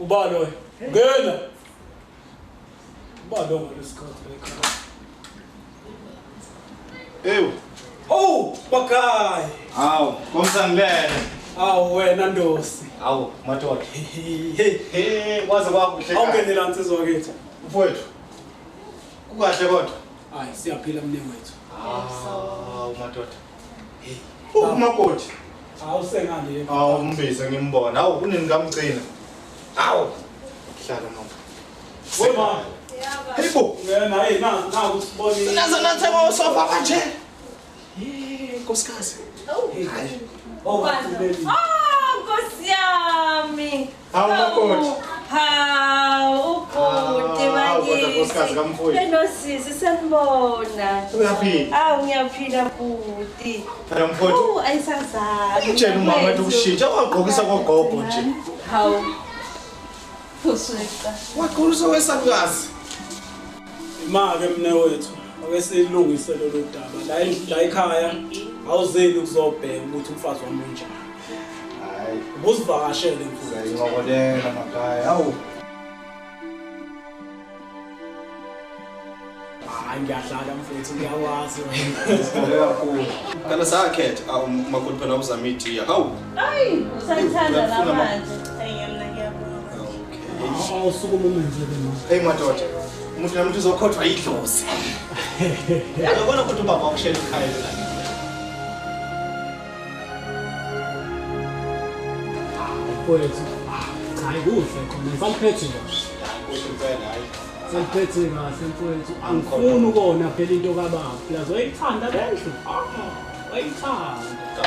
Uba loyo. Ngena. Uba lo ngalesikhathi la ekhaya. Ewu. Oh, Bakayi. Hawu, komsangilele. Awu wena Ndosi. Hawu, madoda. Hey, Hey, kwaze kwakuhle. awungenela nsizwa kithi. Mfowethu. Kukahle kodwa. Hayi, siyaphila mne wethu. Hawu, madoda. Hey, umakoti. Hawu sengale. Hawu, umbise ngimbona. Hawu, kunini kamgcina. Hawu. Hlala mama. Wema. Hey bo. Ngena hey na na usibonile. Nazo nathenga usofa kanje. Hey, nkosikazi. Hayi. Oh, Ah, Nkosi yami. Hawu, makoti. Hawu, ubhuti Hawu, kodwa nkosikazi kamfowethu. Enosisi sanibona. Uyaphila? Hawu, ngiyaphila bhuti. Phela mfowethu. Oh, ayisazali. Utshela umama ethi ukushintsha wagqokisa kogogo nje. Hawu. Phuseka. Wagqokisa wesalukazi. Ma-ke mne wethu, ake silungise lolu daba. La la ekhaya awuzeli ukuzobheka ukuthi umfazi wami unjani. Hayi, Ubuzivakashele mfowethu. siyayincokolela makhaya. Hawu. Hayi ngiyadlala mfowethu, ngiyawazi wena. Sibonge kakhulu. Phela sakhetha awu makoti phela uzama itiya. Hawu. Ayi, usayithanda la manje. Okay. Awusukuma umenzele mama. Hey madoda. Umuntu namuntu uzokhothwa yidlozi. Uyabona ukuthi ubaba wakushela ekhaya la. Mfowethu, cha kuhle khona ngisaliphethe kahle. Kuhle impela hayi. Saliphethe kahle mfowethu. Angifuni ukona phela into kababa. Plus wayithanda lendlu. Ah, wayithanda.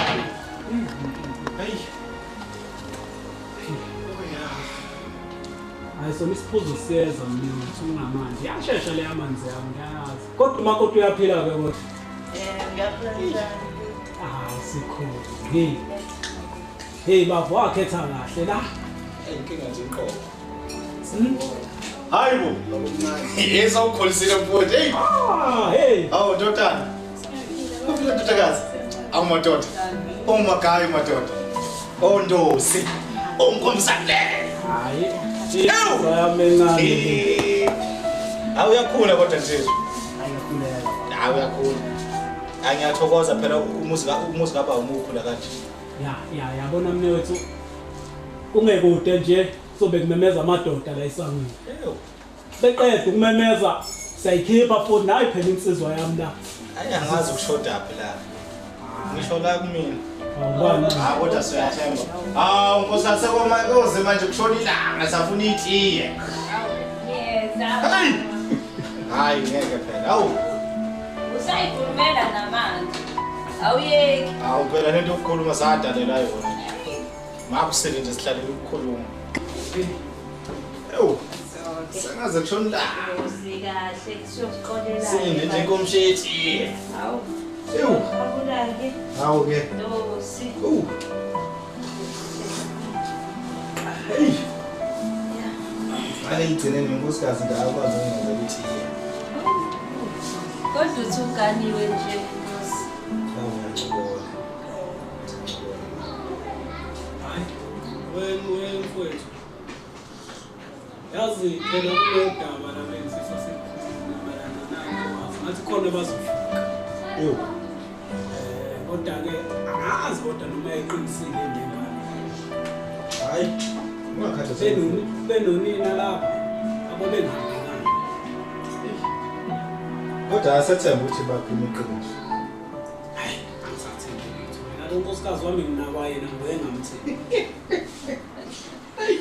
Hey. Hayi sona isiphuzo siyeza mnewethu ungamanje. Iyashesha le amanzi yami ngiyazi. Kodwa umakoti uyaphila ke kodwa. Ngiyaphila njani? Ah, sikhulu. Hey. Hey baba wakhetha kahle la. Inkinga nje inqobo. Hayi bo. Yesa ukholisile mfowethu. Hey. Ah, hey. Hawu ndodana. Uphila ndodakazi. Awu madoda. Oh magayi madoda. Oh Ndosi. Oh Nkomsangilele. Hayi. Ewu. Hawu uyakhula kodwa nsizwa. Ayakhuleka. Hawu uyakhula. Hayi ngiyathokoza phela umuzi kababa umukhula kanje. Ya, ya, yabona mnewethu. Kungekude nje sobe kumemeza amadoda la esangweni. Ewu. Beqeda ukumemeza siyayikhipha futhi nayi phela insizwa yami la. Hayi angazi ukushoda phi la. Ngisho la kumina. Awubani? Hayi kodwa siyathemba. Hawu nkosikazi sekomakoze manje kushona ilanga safuna itiye. Yeza. Hayi. Hayi ngeke phela. Hawu. Usayikhulumela namanje. Awuyeki. Hawu phela lento yokukhuluma sadalela yona. Makusele nje sihlalela ukukhuluma. Ewu. Sengaze kushona ilanga. Nkosi kahle siyokuxolela. Sinde nje inkomshethi. Hawu. Ewu. Abulake. Hawu ke. Ndosi. Ewu. Hey. Hayi igcine nenkosikazi nje akwazi ukungenzela itiye. Kodwa uthi uganiwe nje Nkosi. Hawu ngiyakubona. Hayi. Wena mfowethu. Yazi phela kulodaba la benzisa sekukhuluma mayelana nayo. Ngathi khona bazofika. Ewu. Kodwa ke angazi kodwa noma iqinisile lengane. Hayi. Ungakhathazeki. Benonina lapha ababengahambelani. Kodwa asethemba ukuthi baphuma iqiniso. Hayi, angisathembi lutho. Mina lo nkosikazi wami nginakwa yena ngibuye ngamthembi. Hayi.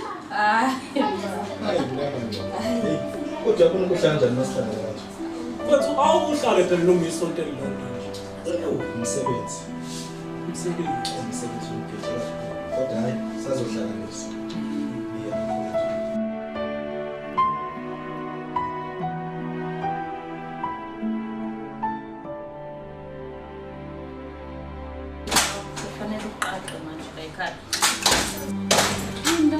Hayi mina nje. Hey, kodwa uyabona ukuhlala njani masihlangana kanje? Mfowethu awuhlale phela noma isonto elilodwa nje. Ewu, umsebenzi. Umsebenzi. Umsebenzi ugejela. Kodwa hayi, sazohlanganisa. Yeah. Kufanele uqaqe manje la ekhaya. Linda,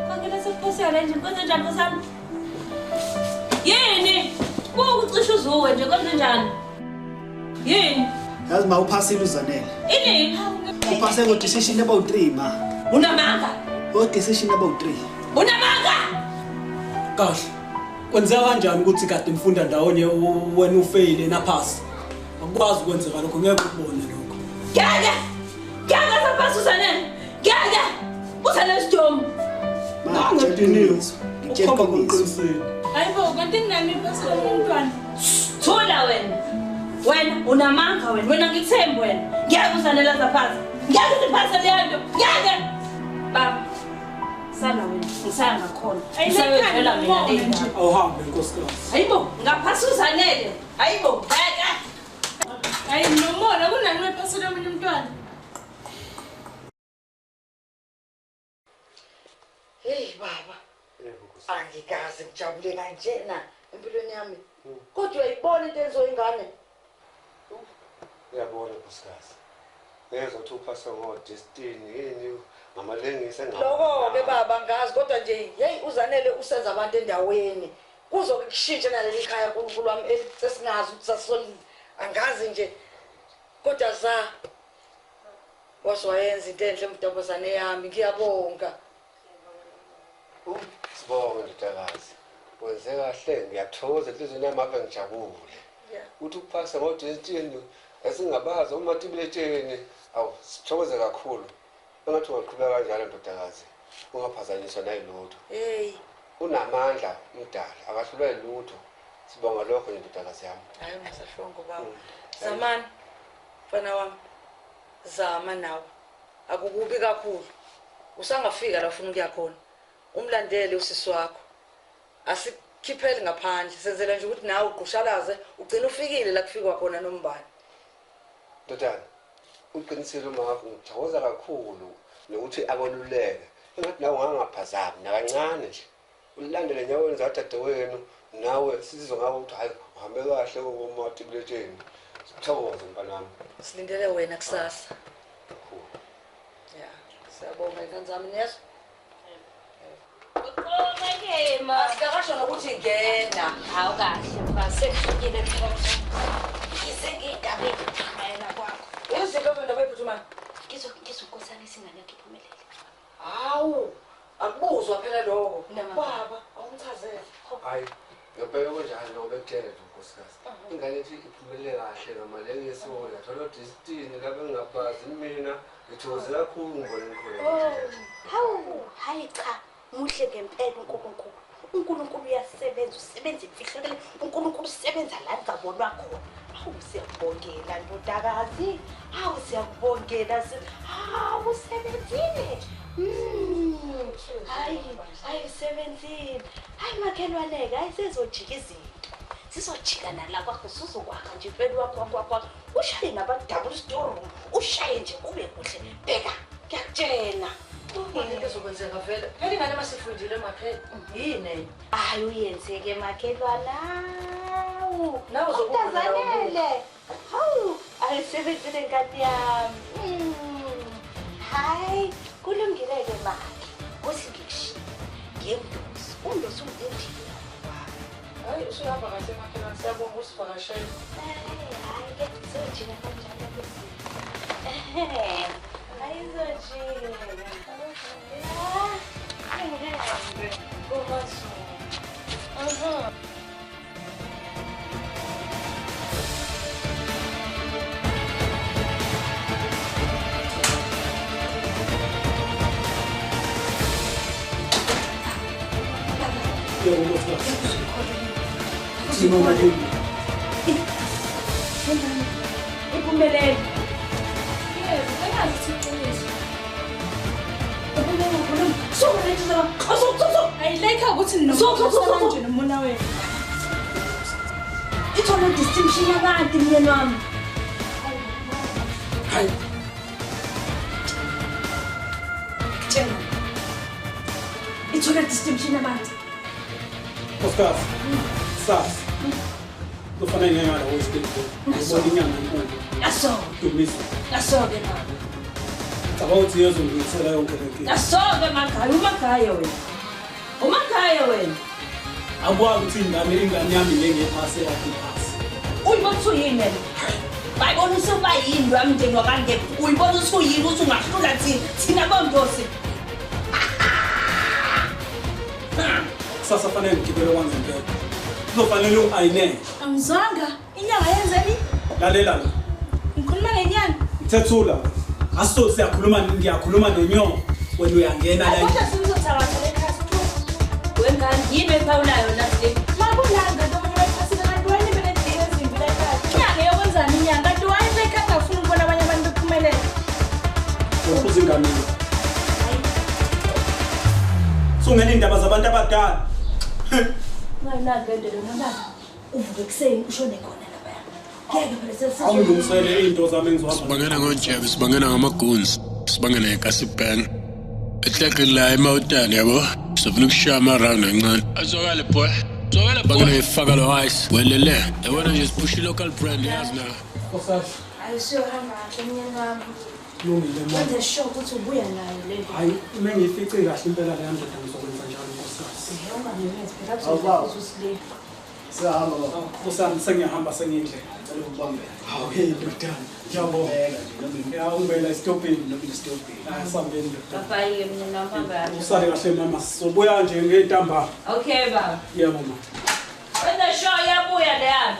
konke lesiphosela nje kwenze njani nkosana? Yini? Kukucisha uzuwe nje kwenze njani? Yini? Yazi ma uphasile uZanele. Ini? Uphase ngo decision about 3 ma. Unamanga. O decision about 3. Unamanga. Kahle. Kwenzeka kanjani ukuthi kade nifunda ndawonye wena ufeyile naphasi? Akukwazi ukwenzeka lokho, ngeke ukubone lokho. Ngeke! Ngeke saphasi uZanele! Ngeke! Uzanele sidomu! Ngidiniwe. Ukhomba ngokuqinisile. Hayibo, kanti nami iphasi lomunye umntwana. Thula wena. Wena unamanga wena. Wena ngikuthembi wena. Ngeke uZanele azaphasi. Ngeke uziphase leyo nto. Ngeke! Baba. Sala wena, ngisaya ngakhona. Ngisayodlela mina le ndaba. Awuhambe nkosikazi. Hayibo, ngaphasi uZanele. Hayibo, ngeke. Hayi nomona kunani wephasi lomunye umntwana. Hey baba. Angikaze ngijabule kanjena empilweni yami. Kodwa uyayibona into enziwa ingane. Uyabona nkosikazi. Ngezwa ukuthi uphasa ngo-destiny yini ngamalengisi Lokho-ke baba ngazi kodwa nje hey uZanele usenza abantu endaweni. Kuzoke kushintshe naleli khaya uNkulunkulu wami esingazi ukuthi sasol angazi nje. Kodwa za wasewayenza into enhle mntombazane yami ngiyabonga. Sibonge ndodakazi. Wenze kahle ngiyathokoza enhliziyweni yami ave ngijabule. Uthi ukuphasa ngo-destiny esingabazi umatibuletsheni. Awu sithokoze kakhulu. Engathi ungaqhubeka kanjalo ndodakazi. Ungaphazanyiswa nayilutho. Hey, unamandla umdala akahlulwa yilutho. Sibonga lokho nje ndodakazi yami. Hayi ungasashongo baba. Zamani mfana wami. Zama nawe. Akukubi kakhulu. Usangafika la ufuna ukuya khona. Umlandele usisi wakho. Asikhiphele ngaphandle senzela nje ukuthi nawe uqhushalaze ugcine ufikile la kufikwa khona nombani. Ndodana, uqinisile uma wakho ngithokoza kakhulu nokuthi akweluleke. Engathi nawe ungangaphazami nakancane nje. Ulandele enyaweni zadadewenu nawe sizizwe ngawe ukuthi hayi uhambe kahle komatibuletsheni. Sithokoze mfana wami. Silindele wena kusasa. Ya, siyabonga ingane zami niyezwa? Asikakasho nokuthi ngena. Hawu kahle mfa sekufikile phela. Ngize ngey'ndaba ey'phuthumayo kwakho. Iziphi indaba ey'phuthumayo? Ngizwe inkosana isingane yakho iphumelele. Hawu, akubuzwa phela lokho. Baba, awungichazele. Hayi, ngempela kunjalo lokho bekutshela nje unkosikazi. Ingane ethi iphumelele kahle ngamalengiso yathola destiny lapho engingabazi mina ngithokoze kakhulu ngibone ngikhona. Hawu, hayi cha. Muhle ngempela uNkulunkulu. uNkulunkulu uyasebenza, usebenza imfihlakele. uNkulunkulu usebenza la ngabonwa khona. Hawu siyakubongela ndodakazi. Hawu siyakubongela. Hawu usebenzile. Hayi, hayi usebenzile. Hayi makhelwane-ke, hayi sezojika izinto. Sizojika nala kwakho, sizokwakha nje impela wakho wakho. Ushaye nabadabula storeroom, ushaye nje kube kuhle. Bheka, ngiyakutshela. Into ezokwenzeka vele. Phela ingane masifundile maphela. Yini? Hayi uyenzeke makhelwana. Nawe uzokubona. Zanele. Hawu, ayisebenzile ngane yami. Hayi, kulungile-ke makhe. Kuthi ngikushiye. Ngiyemndosi. Umndosi ungilindile. Hayi, usuyahamba kahle makhelwane. Siyabonga usivakashele. Hayi-ke, sojika kanjalo kuzinto. Ayizojika. Ya, ngihambe. KumaZulu. Yebo nkosikazi. Sinoma yini? Iphumelele. Yebo, bengazi ukuthi iqiniso. Ayilekha ukuthi ninomuntu nje nomona wenu. Ithole distinction yabantu myeni wami. Hayi. Tshela. Ithole distinction yabantu. Nkosikazi, kusasa. Kufanele ngiye ngala Western. Ngibona inyanga enkulu. Aso. Dumiso. Aso-ke mama. Ngicabanga ukuthi iyozongilungisela yonke le nkinga. Aso-ke Magaye, uMagaye wena. UMagaye wena. Akwazi ukuthi ingane yami ngengephasi yakhe iphasi. Uyibona ukuthi uyini wena? Bayibona usuba yini lo mndeni wakangephi? Uyibona usuyini ukuthi ungahlula thina thina bondosi. Kusasa fanele ngigibele kwangempela. Kuzofanele u-ayinele. Angizwanga. Inyanga yenzeni? Lalela la. Ngikhuluma ngenyanga. Ngithethula. Aso siyakhuluma ngiyakhuluma nonyoko. Wena uyangena la. Kodwa sizothakatha ekhaya sithu. Wengane yini ephawulayo la nje? Makulanga ntombazane baphasile kanti wayini benedinga ezimbi la ekhaya. Inyanga yokwenzani inyanga? Kanti wayini ekhaya ngafuna ukubona abanye abantu bephumelela. Uphuza ingane. Sungena indaba zabantu abadala. Ungayinaki lento lona baba. Uvuke ekuseni ushone khona lapha. Ngeke phela sesizwe. Awungilungisele into zami engizohamba. Sibangena ngojebe, sibangena ngamagunzi, sibangena ngekasi bank. Ehlekile la emawutani yabo. Sifuna ukushaya ama-round kancane. Azwakale boy. Azwakale boy. Bangena ngifaka lo ice. Welele. Yabona nje siphusha i-local brand yazi na. Nkosikazi. Hayi siyohamba kahle mnyeni wami. Kulungile mama. Wenze sure ukuthi ubuya nayo le nto. Hayi, uma ngiyifice kahle impela leyo ndoda ngizokwenza njalo nkosikazi. Ungamemezi phela kuzokuza usile. Siyahamba baba. Nkosikazi sengiyahamba sengiyindlela. Ngicela ukubambela. Hawu hey ndodana. Ngiyabonga. Ya ungibela esitobhini noma esitobhini. Ah sambeni ndodana. Bye-ke mnyeni wami hamba kahle. Usale kahle mama. Sizobuya nje ngentambama. Okay baba. Yebo mama. Wenze sure iyabuya leya.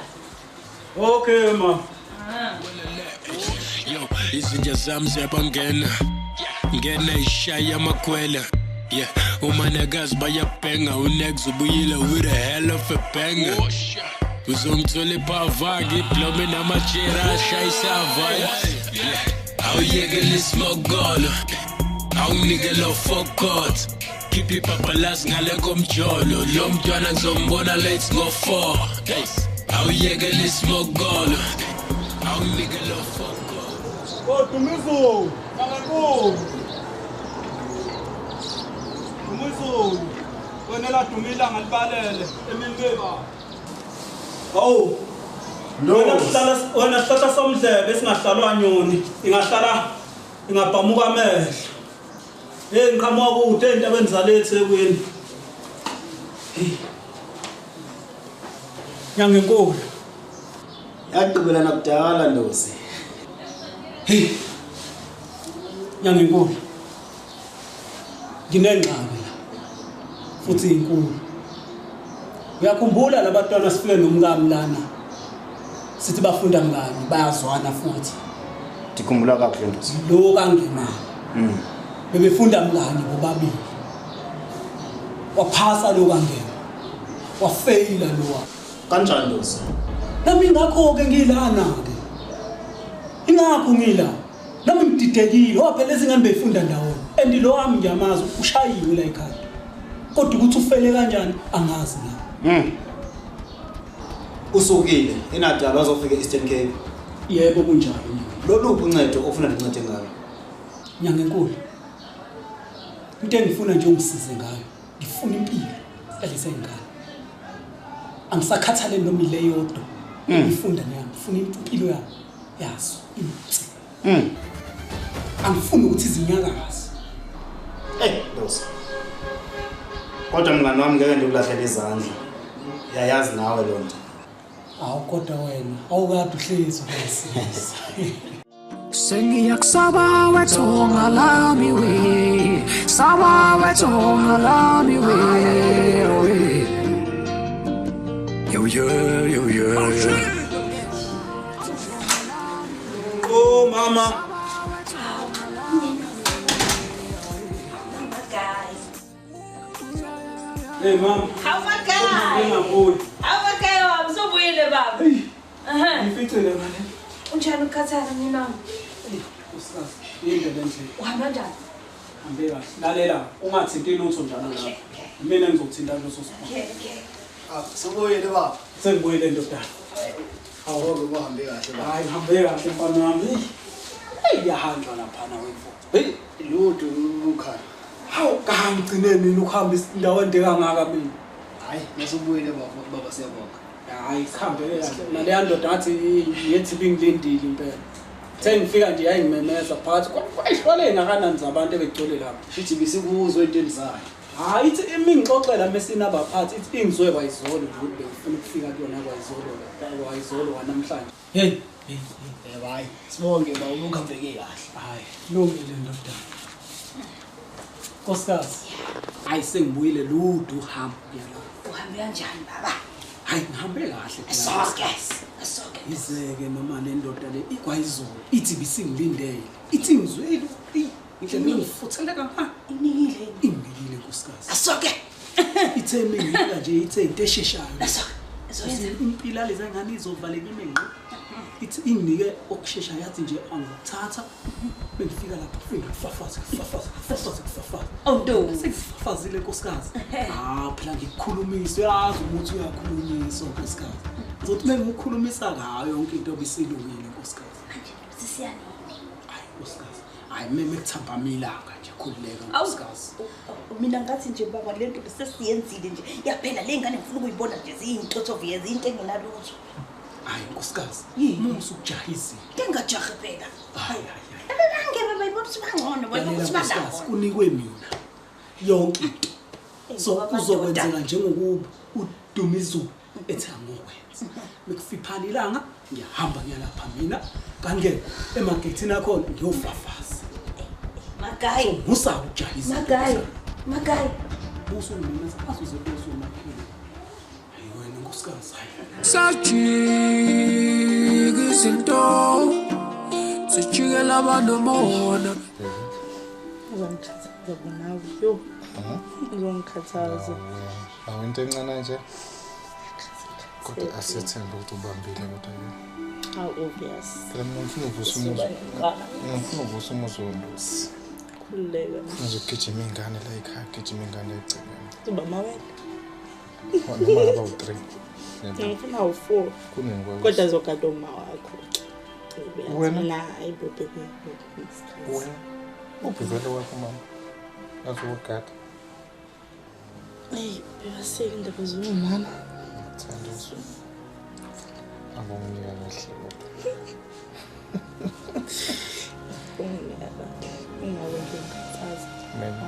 Okay mama. Yo, izinja zami ziyabangena. Ngena ishaya amakhwela. Yeah, umanakazi bayabhenga unex ubuyile with a hell of a banger. Uzongithola ephavaki iblome namajera ashayisa avaya. Awuyekele ismokolo, awunginike lo forecourt. Khipha ipapalazi ngale komjolo, lo mntwana ngizombona late ngo-4. Awuyekele ismokolo, awunginike lo forecourt. Oh, Dumizulu, Nyangankulu. Dumizulu, wena la dumila ngalibalele emini beba. Hawu. Wena sihlala wena sihlahla somdlebe esingahlalwa nyoni, ingahlala ingabhamuka amehlo. Hey ngiqhamuka kude entabeni zalethe ekwini. Hey. Nyangenkulu. Yagqibelana kudala Ndosi. Hey. Nyangenkulu. Nginengxaki la. Futhi inkulu. Uyakhumbula labatwana sifike nomkami lana. Sithi bafunda mngani, bayazwana futhi. Ndikhumbula kakuhle Ndosi. Lo kangema. Bebefunda mngani bobabili. Waphasa lo kangema. Wafeyila lo. Kanjani Ndosi? Nami ngakho ke ngilana ke. Ingakho ngila. Nami ngididekile, ngoba phela izingane befunda ndawonye. And lo wami ngiyamazi ushayiwe la ekhaya. Kodwa ukuthi ufele kanjani angazi nami. Usukile enadaba azofika e-Eastern Cape. Yebo kunjalo. Loluphi uncedo ofuna ndincede ngalo? Nyangenkulu. Into engifuna nje ungisize ngayo, ngifuna impilo yalezi ngane. Angisakhathaleli noma ile yodwa. Ngifunda neyami, ngifuna impilo yami yazo imci. Angifuni ukuthi izinyakaze. Hey, Ndosi. Kodwa mngani wami ngeke ndikulahlele izandla. Uyayazi nawe loo nto. Awu kodwa wena, awukade uhlezi ungisiza. Sengiyakusaba wethonga lami we, saba wethonga lami we. Yo yo yo yo. Oh mama. Hey mama. How my guy? How my guy? I'm so weird baba. Ngificile manje. Unjani ukukhathala mnyeni wami? Usazi, indlela enhle. Uhamba kanjani? Hambe kahle. Lalela, ungathinti lutho njalo lapho. Mina ngizokuthinta leso sipho. Okay, okay. Ah, sibuyile baba. Sengibuyile ndodana. Awuke uhambe kahle baba. Hayi, hambe kahle mfana wami. Hey, iyahanjwa laphana wemfo. Hey, lutho ukukhala. Hawu, kangigcine mina ukuhamba indawo ende kangaka mina. Hayi, nasubuyile baba, baba siyabonga. Hayi, sihambe kahle. Naleya ndoda ngathi yethi bingilindile impela. Uthe ngifika nje yayingimemeza phakathi kwayishwale ngakanani zabantu ebegcwele lapha. Shithi bisikuzwe entweni zayo. Hayi, ithi imingixoxela mesinabaphathi ithi ingizwe kwayizolo nje ukuthi bengifuna ukufika kuyona kwayizolo kwayizolo wanamhlanje. Hey, hey, hey, hayi, sibonge baba ukuhambeke kahle. Hayi, lungile ndodana. Nkosikazi. Hayi sengibuyile lude uhambo kuyalapho. Uhambe kanjani baba? Hayi ngihambe kahle. Soke. Soke. Izeke noma le ndoda le ikwayizolo ithi bisingilindele. Ithi ngizwele indlela engifuthele kangaka. Inikile. Inikile nkosikazi. Asoke. Ithe mina nje ithe into esheshayo. Asoke. Izoyenza impila lezi ngane izovaleka ime ngqo. Ithi inginike okushesha yathi nje angikuthatha bengifika lapha fika kufafaza kufafaza kufafaza kufafaza. Oh no. Sengifafazile nkosikazi. Ah phela ngikukhulumisa uyazi ukuthi uyakhulunyiswa nkosikazi. Ngizothi mengikhulumisa ngayo yonke into obisilungile nkosikazi. Manje sisiyanini? Hayi nkosikazi. Hayi meme kuthambama ilanga nje khululeka nkosikazi. Mina ngathi nje baba le nto sesiyenzile nje yaphela le ngane ngifuna ukuyibona nje ziyintotho zinto engenalutho. Hayi nkosikazi, musa ukujaha izinto. Ngingajahi phela. Hayi hayi. Abangeke bayibona ukuthi bangcono bona ukuthi balapho. Kunikwe mina yonke into. So kuzokwenzeka njengokuba uDumizulu ethi angokwenza. Mekufiphala ilanga ngiyahamba ngiyalapha mina kanti emagethini akhona ngiyofafaza. Magayi. Musa ukujaha izinto. Magayi. Magayi. Musa ungimemeza azuze kuzomakhulu. Sajika izinto sijikela abantu mona. Uzongikhathaza nawe yo. Uzongikhathaza. Awu into encane nje. Kodwa asethembe ukuthi ubambile kodwa ke. How obvious. Phela mina ngifuna ukuvusa umuzi. Ngifuna ukuvusa umuzi wondosi. Khululeka. Ngizogijima ingane la ekhaya, gijima ingane egcekeni. Uba mawele. Noma ngaba u3. Ngifuna u4. Kunini kodwa zogada uma wakho. Wena na ayibhebhe. Wena ubhevele wakho mama. Azogada. Hey, bebaseke indaba zomama. Thandiso. Abonginika kahle kodwa. Ungabe ngikhathaza. Mina.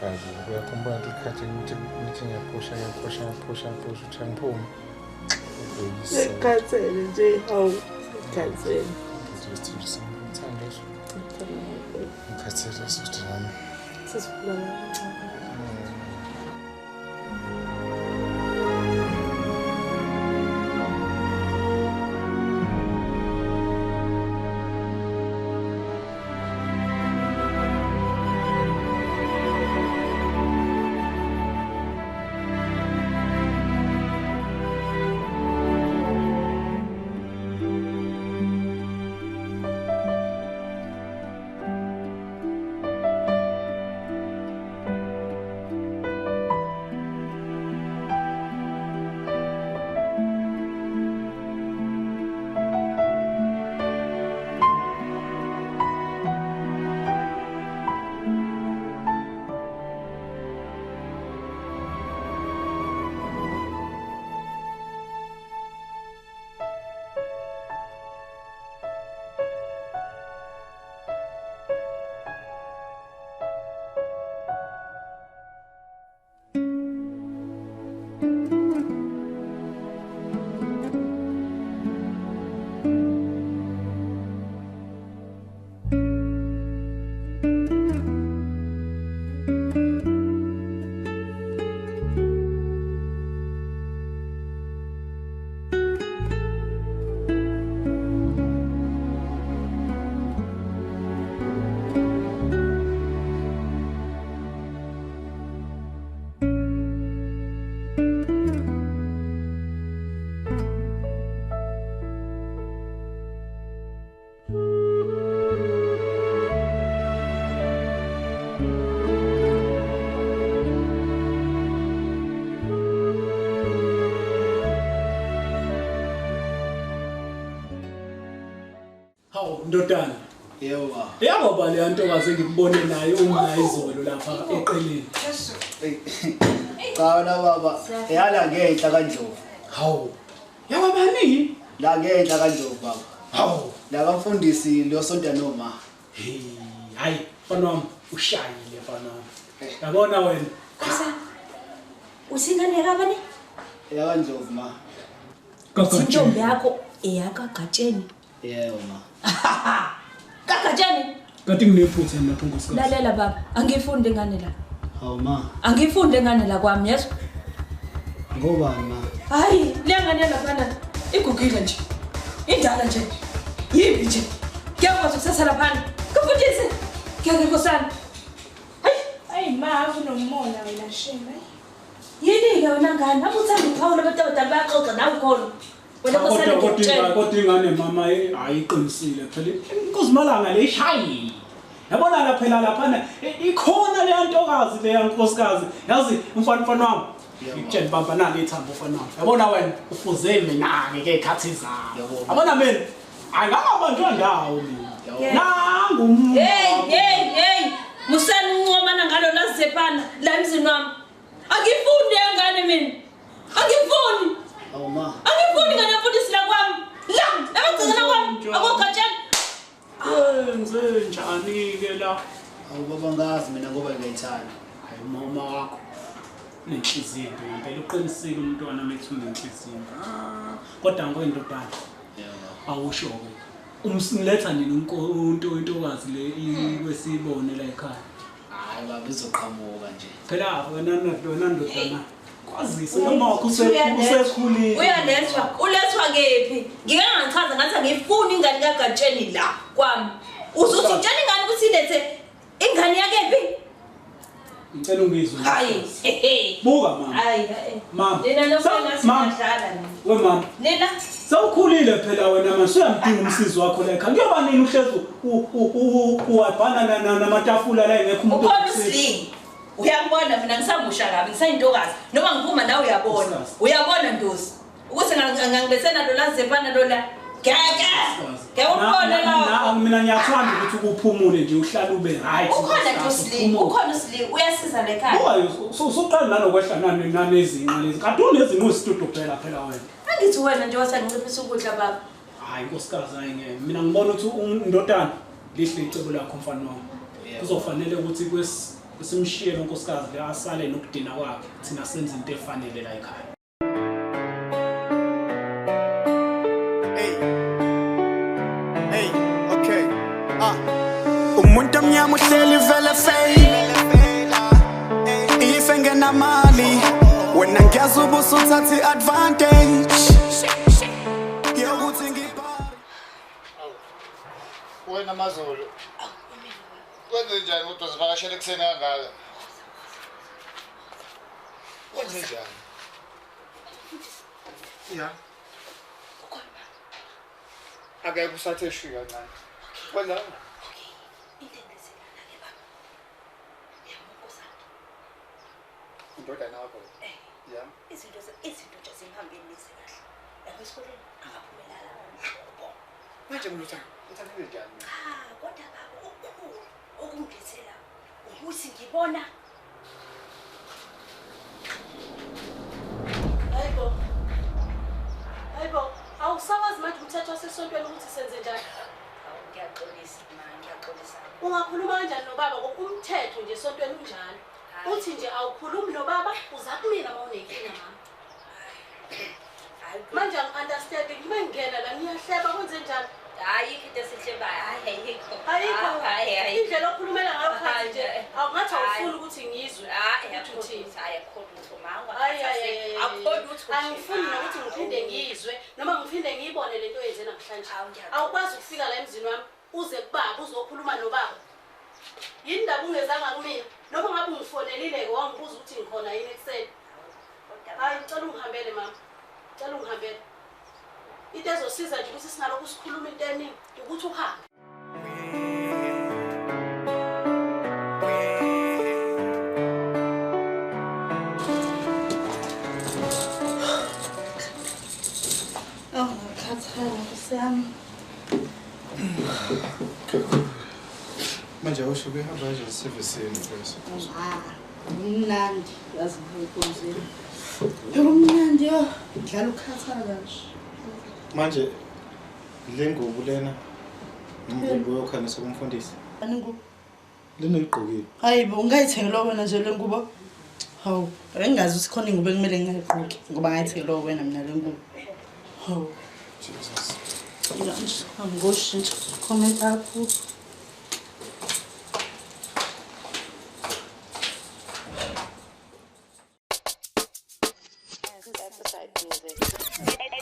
Hayi, uyakhumbula ikhathi ukuthi ngithi ngiyaphusha ngiyaphusha ngiyaphusha ngiphusha uthi angiphume. Ngikhathele nje hawu ngikhathele. Ngithandiso. Ngikhathele sodwa nami. Sesibulala. Ndodana. Yebo baba. Yabo ba le ntokazi engikubone nayo uma izolo lapha eqeleni. Cha wena baba, yala ngenhla kaNdlovu. Hawu. Yabo bani? La ngenhla kaNdlovu baba. Hawu. La kamfundisi lo sonta noma. Hey, hayi mfana wami ushayile mfana wami. Yabona wena. Khosa. Usingane kabani? EyakaNdlovu ma. Intombi yakho eyakaGatsheni. Yebo ma. KaGatsheni. Kanti nginephutha lapho nkosikazi. Lalela baba, angifundi ingane la. Hawu ma. Angifuni lengane la kwami, yezwa? Ngobani ma? Hayi, le ngane laphana igugile nje. Indala nje. Yimbi nje. Ngiyakwazi ukusasa laphana. Kufundise. Ngeke nkosana. Hayi ma, unomona wena shema. Yini ke wena ngane? Akuthanda uphawula abantu abadala bayaxoxa nawe ukhona. Wena nkosana ngiyakutshela. Kodwa ingane mama ayiqinisile phela. Inkosi Malanga le ishayile. Yabona la phela laphana ikhona le ntokazi le yankosikazi. Yazi umfana wami. Ngikutshela baba nali ithambo mfana wami. Yabona wena ufuze mina ke ngekhathi zami. Yabona mina angangabanjwa ndawo mina. Nangu umuntu. Hey hey hey. Musani uncomana ngalo lazepana la emzini wami. Angifuni ngane mina. Angifuni. Awu ma. Angifuni ngane mfundisi la kwami. La emagcekeni kwami akogatsheni. Wenze njani ke la? Awu baba ngazi mina ngoba ngiyayithanda. Hayi mama wakho. Nenhliziyo ngempela uqinisile umntwana methu nenhliziyo. Kodwa ngoyindodana. Awusho ke. Umsiletha nini unto intokazi le kwesibone la ekhaya? Hayi baba izoqhamuka nje. Phela wena ndodana. Kwazise noma wakho usekhulile. Uyalethwa, ulethwa kephi? Ngike ngachaza ngathi angifuni ingane kaGatsheni la kwami. Uzuthi utshela ingane ukuthi ilethe ingane yakephi? Ngicela ungizwe. Hayi. Buka mama. Hayi. Mama. Nina nokuthi We mama. Nina sewukhulile phela wena manje uyamdinga umsizi wakho la ekhaya. Kuyoba nini uhlezi uwabhana namatafula la engekho umuntu. Ukhona uSling. Uyangibona mina ngisamusha kabi ngisayintokazi noma ngiphuma nawe uyabona. Uyabona Ndosi. Ukuthi ngangilethena lo lazepana lo la. Ngeke. Ngeke ukhona la. Mina ngiyathanda ukuthi ukuphumule nje uhlale ube right. Ukhona uSling, ukhona uSling uyasiza lekhaya. Buka usuqala nalokwehla nanezinqa lezi. Kanti unezinqa usitudo phela phela wena. Angithi wena nje wasanginciphisa ukudla baba. Hayi nkosikazi hayi ngeke. Mina ngibona ukuthi undodana lihle icebo lakho mfana wami. Kuzofanele ukuthi simshiye lo nkosikazi le asale nokudina kwakhe. Thina senze into efanele la ekhaya. Umuntu omnyama uhleli vele fail. Ife ngenamali wena ngiyazi ubusuthatha i-advantage yokuthi ngibhale. Wena Mazulu wenze njani kodwa sivakashele ekuseni kangaka? Wenze njani? Ya. Akekho usathe shu kancane. Wena indodana yakho. Ya. Izinto nje zimhambeni neze kahle. Lapho esikoleni angaphumelala nhlobo. Manje mlutha, uthathile njani? Cha, kodwa baba okukhulu okungilethela ukuthi ngibona. Hayibo. Hayibo, awusawazi manje umthetho wasesontweni ukuthi senze njani? Ngiyaxolisa ma, ngiyaxolisa. Ungakhuluma kanjani nobaba ngokumthetho nje esontweni unjalo? Uthi nje awukhulumi nobaba uza kumina uma unenkinga mama. Manje angi-understand ngibe ngingena la niyahleba kwenze njani? Hayi into esihlebayo, hayi ayikho. Ayikho. Hayi. Indlela okhulumela ngayo phansi nje awungathi awufuni ukuthi ngizwe. Hayi ukuthi uthini. Hayi akho lutho mama. Hayi hayi. Akho lutho. Angifuni nokuthi ngiphinde ngizwe noma ngiphinde ngiyibone lento oyenze namhlanje. Awukwazi ukufika la emzini wami uze kubaba uzokhuluma nobaba. Yini ndaba ungezanga kumina? Noma ngabe ungifonelile-ke wangibuza ukuthi ngikhona yini ekuseni. Hayi ngicela ungihambele mama. Ngicela ungihambele. Into ezosiza nje ukuthi singalokhu sikhuluma into eningi ukuthi uhambe. Oh, ngikhathala nkosi yami. Manje awusho kuhamba kanjani esevesini mfethu? Ah, kumnandi yazi ngikhonzile. Kumnandi yo, ngidlala ukukhathala nje. Manje le ngubo lena ngubo yokhanyisa kumfundisi. Ani ngubo? Lena uyigqokile. Hayibo, ungayithengelwa wena nje le ngubo. Hawu, bengingazi ukuthi khona ingubo ekumele ngingayigqoki ngoba ngayithengelwa wena mina le ngubo. Hawu. Jesus. Angoshintsha comment apho.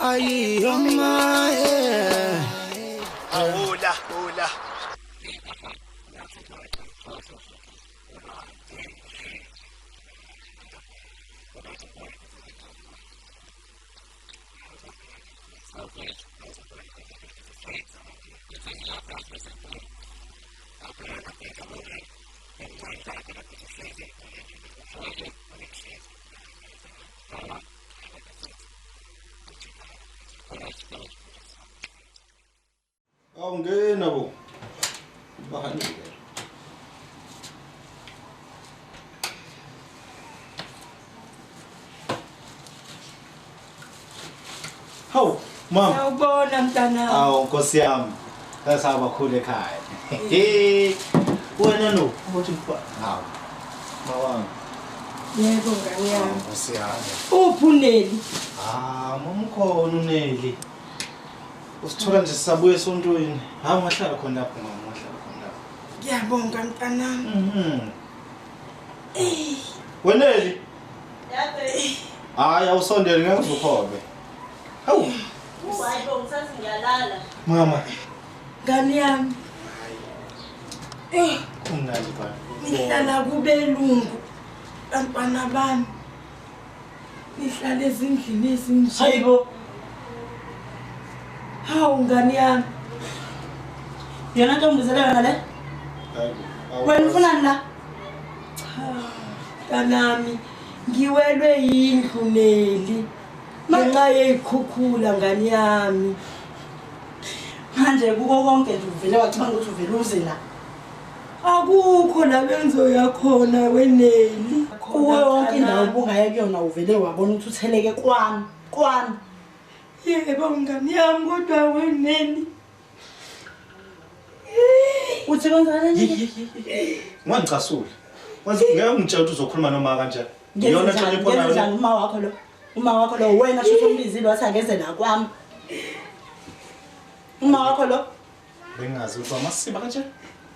Ayiyoma yeah. Hola, hola. Awungena bo. Bahanike. Hawu, mama. Sawubona mntanami. Awu Nkosi yami. Sasaba khulu ekhaya. Wena no, uthi hawu. Mawami. Yebo ngane yami. Nkosi yami. Uphi uNeli? Ah, mama ukhona uNeli. Usithola nje sisabuye esontweni. Hawu ungahlala khona lapho mama, ungahlala khona lapho. Ngiyabonga mntanami. Eh. Weneli. Yabe. Hayi awusondele ngeke uzukhobe. Hawu. Hayi bo ngisathi ngiyalala. Mama. Ngane yami. Eh, kumnandi baba. Nihlala kubelungu. Bantwana bami. Nihlala ezindlini ezinje. Hayibo. Hawu ngane yami. Yona ntombizele yona le? Hayibo. Wena ufunani la? Cha. Mntanami, ngiwelwe yindlu Neli. Ngenxa yeyikhukhula ngane yami. Manje kuko konke nje uvele wacabanga ukuthi uvele uze la. Akukho la benzoya khona weneli. Kuwo yonke indawo ubungaye kuyona uvele wabona ukuthi utheleke kwami, kwami. Yebo ngane yami kodwa weneli. Uthi kwenzakalani? Ungangicasuli. Wazi ngeke ungitshela ukuthi uzokhuluma noma kanjani. Iyona nhlonipho nayo. Ngenzani uma wakho lo? Uma wakho lo wena shuthu umbizile wathi angeze la kwami. Uma wakho lo? Bengazi ukuthi amasiba kanje.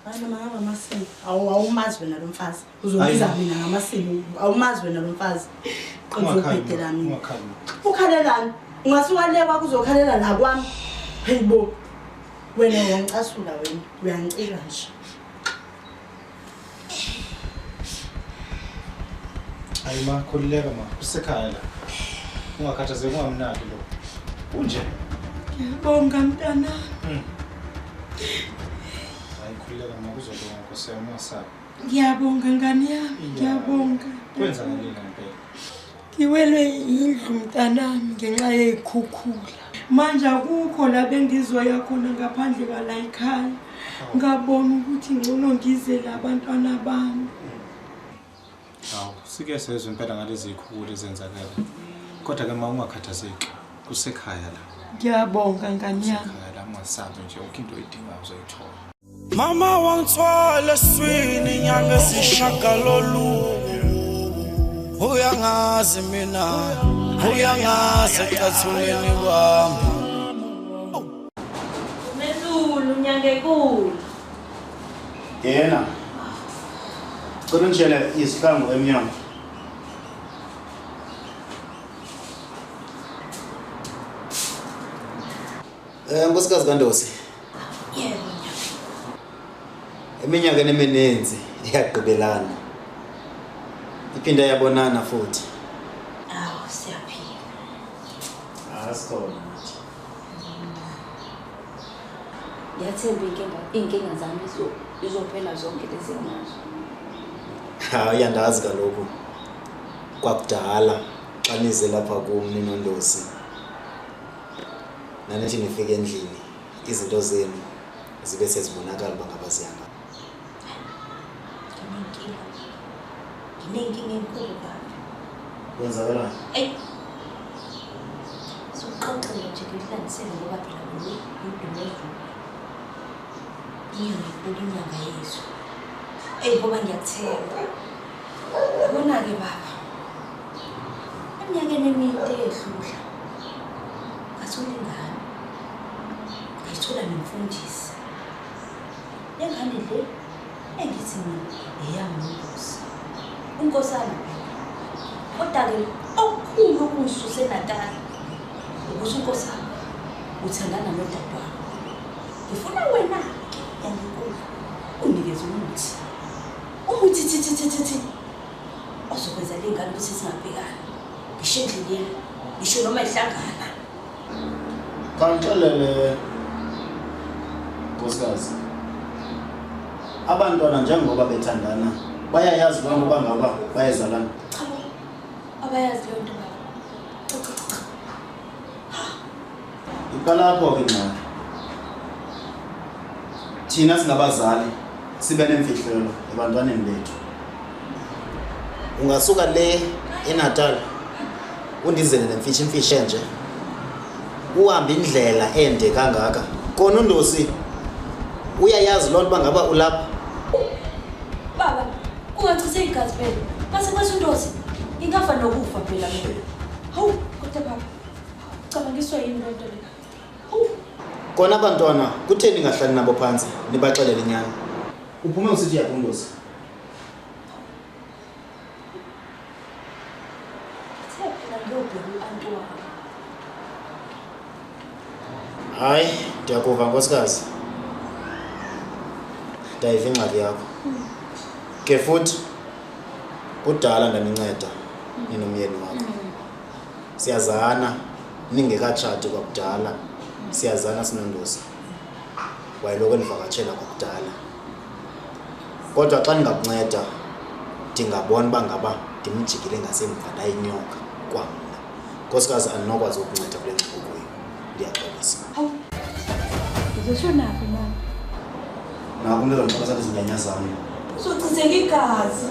Hayi noma ngabe amasiba. Awumazi wena lo mfazi. Uzobiza mina ngamasiba. Awumazi wena lo mfazi. Uzobhedela mina. Ukhalelani? Ungasuka le kwakho uzokhalela la kwami. Hayibo. Wena uyangicasula wena. Uyangicika nje. Hayi ma, khululeka ma. Kusekhaya la. Ungakhathazeki ungamnaki lo. Kunje. Ngiyabonga mntanami. Hayi khululeka ma, kuzolunga Nkosi yami ungasabi. Ngiyabonga ngane yami, ngiyabonga. Kwenzakaleni ngempela? Ngiwelwe indlu mntanami ngenxa yeyikhukhula. Manje akukho la bengizoya khona ngaphandle kwala ekhaya. Ngabona ukuthi ngcono ngize la abantwana bami. Hawu, sike sezwe impela ngalezi zikhukhula ezenzakala. Kodwa ke ma ungakhathazeki, kusekhaya la. Ngiyabonga ngane yami. Kusekhaya la ungasabi nje yonke into oyidingayo uzoyithola. Mama wangithwala eswini inyanga esishagalolunye. Uyangazi mina, uyangazi ecathuleni kwami. Umelulu nyangekulu. Yena. Cela ungitshele izihlangu emnyango. Nkosikazi kaNdosi. Yebo. Eminyakeni emininzi iyagqibelana. Iphinda yabonana futhi. Awu siyaphila. Asikhona nathi. Ngiyathemba inkinga zami izophela zonke lezi nazo. Hayi uyandazi kaloku. Kwakudala xa nize lapha kum ninoNdosi. Nanithi nifike endlini izinto zenu zibe sezibonakala uba ngaba zihamba. Nginenkinga enkulu baba. Kwenzakalani? Eyi, suxoxele nje ngikulandisele ngoba phela ngudumezulu. Inyanga enkulu inyanga yezwe. Eyi ngoba ngiyakuthemba. Yabona-ke baba, eminyakeni emide edlula ngathola ingane. Ngayithola nomfundisi. Le ngane le engithi mina eyami noNdosi. Unkosana phela. Kodwa-ke okukhulu okungisuse eNatali Ukuthi uNkosana uthandana nodadewabo. Ngifuna wena-ke enkulu unikeze umuthi. Umuthi thi thi thi thi thi ozokwenza le ngane ukuthi singabhekani. Ngisho endleleni, ngisho noma ihlangana. Khangixelele nkosikazi. Abantwana njengoba bethandana bayayazi loo nto uba ngaba bayazalana. Cha bo, abayazi leyo nto baba. Cha cha cha. Iqala apho ke ingxaki. Thina singabazali sibe nemfihlelo ebantwaneni bethu. Ungasuka le eNatal undizele nemfishimfishi enje. Uhambe indlela ende kangaka. Kona uNdosi uyayazi loo nto uba ngaba ulapha. Baba, kungachithe igazi phela. Base kwethu uNdosi ingafa nokufa phela mina. Hawu, kodwa baba, ucabangiswa yini loo nto le? Hawu. Kona abantwana kutheni ningahlali nabo phantsi nibaxelele inyani? Uphume usithi yaphi uNdosi? Ngithe phela ngiyobheka u-anti wami. Hayi, ndiyakuva nkosikazi. Ndayiva ingxaki yakho. Ke futhi kudala ndaninceda ninomyeni wakho. Siyazana ningekatshati kwakudala. Siyazana sinoNdosi. Wayeloko endivakatshela kwakudala. Kodwa xa ndingakunceda ndingabona uba ngaba ndimjikile ngasemva ndayinyoka kwamna. Nkosikazi, andinokwazi ukukunceda kule ngxaki ukuyo. Ndiyaxolisa. Hawu, uzoshonaphi mama? Naku umntu ezondixabisa izinyanya zam. Uzochitheka igazi.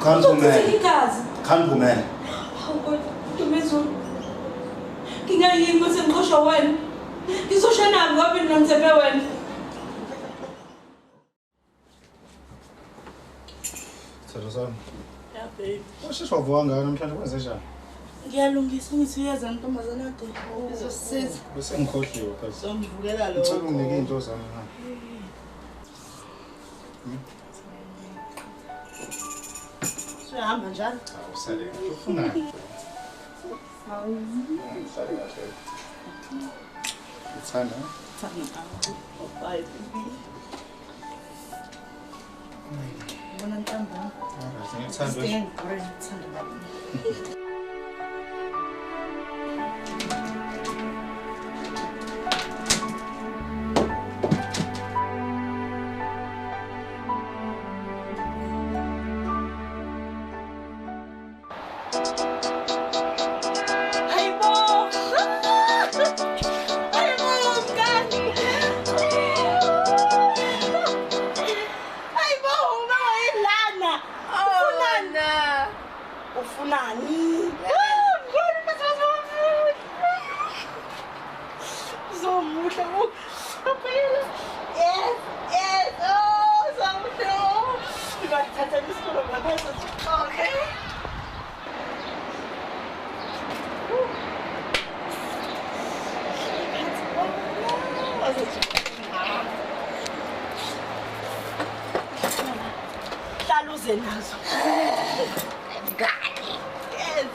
Khandiphumele. Uzochitheka igazi. Khandiphumele. Hawu kodwa Ntombezulu, ngingayini ukuthi ngixoshwe wena? Ngizoshonaphi ngoba mina ngithembe wena? Sithandwa sami. Yeah, babe. Washeshe wavuka kangaka namhlanje kwenze njani? Ngiyalungisa ngithi uyeza ntombazane kade izosisiza. Bese ngikhohliwe phela. Songivukela lokho. Ngicela unginike izinto zami na. Suyahamba njalo? Awusale kahle. Ufunani? Hawu. Usale kahle. Uthanda? Thanda. Bye baby. Ubona ntambama. Alright, ngiyakuthanda. Ngithanda baba. Hayibo! Hayibo mngani! Hayibo uma wayelana. Ufunani? Ufunani? Uzomuhle uphila. Yes, yes. Oh, somuhle. Ngingathatha isikolo ngaphansi sixoxe. Hlala uze nazo. Mngani. Yes.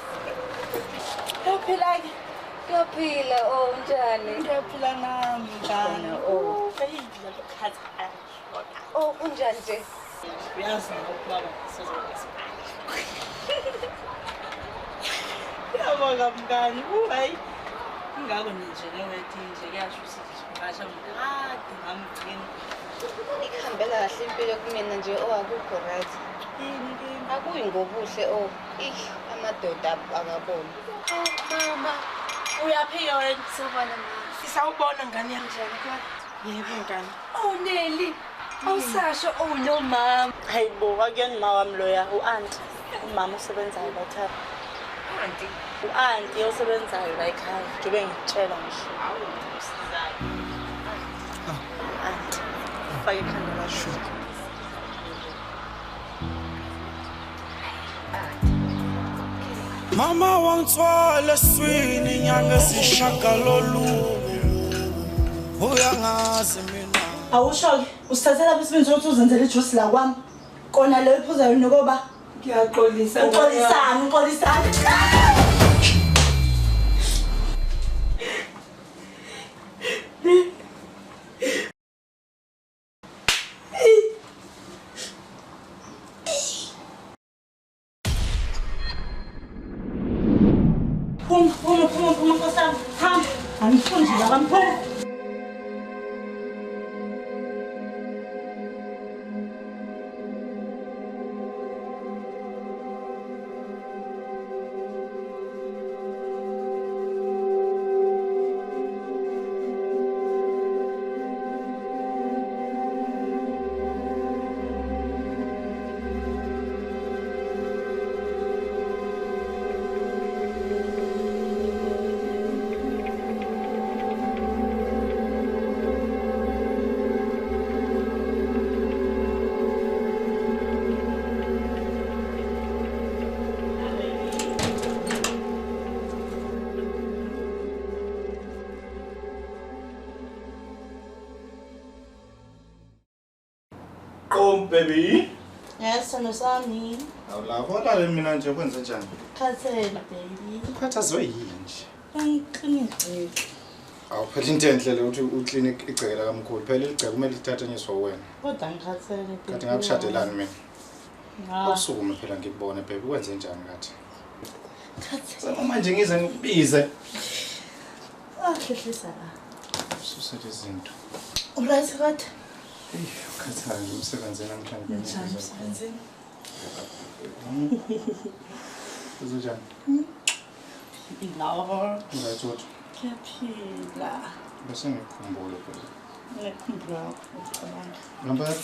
Uyaphila-ke? Ngiyaphila, oh unjani? Ngiyaphila nami mngani. Oh. Baby, ngiyakukhathala. Oh unjani nje? Uyazi ngokuba sizoba. Ngiyabonga mngani. Hayi. Ingakho nje le-wedding nje kuyasho ukuthi ngasho kade ngamgcina. Ikuhambela kahle impilo kumina nje oh akukho right. Akuyi ngobuhle oh ih amadoda akaboni. Oh mama, uyaphika wena? Sawubona mama. Sisawubona ngane yami. Njani kodwa? Yebo ngane. Oh Nelly, awusasho oh no mama. Hayibo, akuyona ma wami loya, u-aunty. Umama osebenzayo la ekhaya. Aunty. U-aunty osebenzayo la ekhaya. Njengoba ngikutshela ngisho. Usizayo. U-aunty. Fake ikhanda lakho. Mama wangithwala eswini inyanga esishagalolunye. Uyangazi mina. Awusho-ke, usithathela isibindi sokuthi uzenzele ijusi la kwami. Kona leyo iphuzayo nokoba. Ngiyaxolisa. Uxolisani, uxolisani. Hello baby. Yes, sithando sami. Awulabo lale mina nje kwenze njani? Khathele baby. Ukhathazwe yini nje? Angiklinikhi. Awu phela into enhle le ukuthi uclinic igceke la kamkhulu. Phela iligceke kumele lithathanyiswe wena. Kodwa ngikhathele baby. Kanti ngakushadelani mina? Awusukume phela ngikubone baby kwenze njani kathi? Khathele. Manje ngize ngikubize. Ah, hlehlisa la. Suse izinto. Uright kodwa? Ukhathale nje umsebenzini namhlanje. Njani umsebenzini? Uzenjani? Lover. Uright kodwa? Ngiyaphila. Bese ngikukhumbula phela. Ngikukhumbula kakhulu. Ngempela?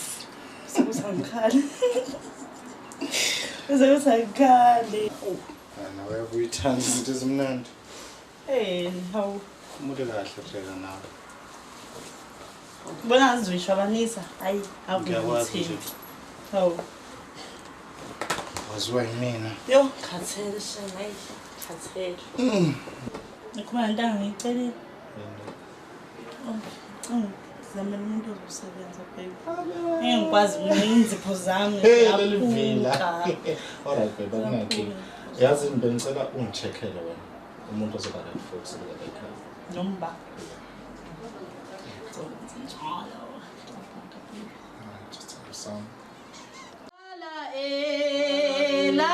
Sekusangikhali. Sekusangikhali. Nawe uyithanda izinto ezimnandi. Eh, hawu. Umude kahle phela nawe. Bona ngizishwabanisa. Hayi, Ngiyakwazi nje. Hawu. Waziwa yimina. Yo, khathele shame, hayi, khathele. Ngikhuluma nentanga ngiyicelile. Zamela umuntu ozosebenza baby. Ngeke ngikwazi mina inzipho zami. Hey, leli vila. Alright baby, akunankinga. Yazi bengicela ungicheckele wena. Umuntu ozoba right futhi la ekhaya. Nomba. Just have some. Ela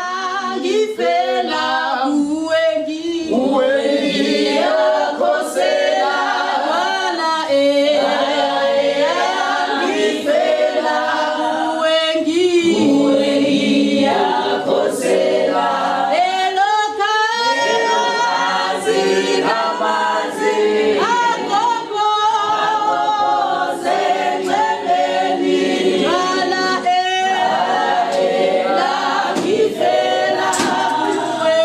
ngifela uwe ngiyakhosela wala ela ngifela uwe ngiyakhosela elokazi amanzi agogo senxebeni wala ela ngifela uwe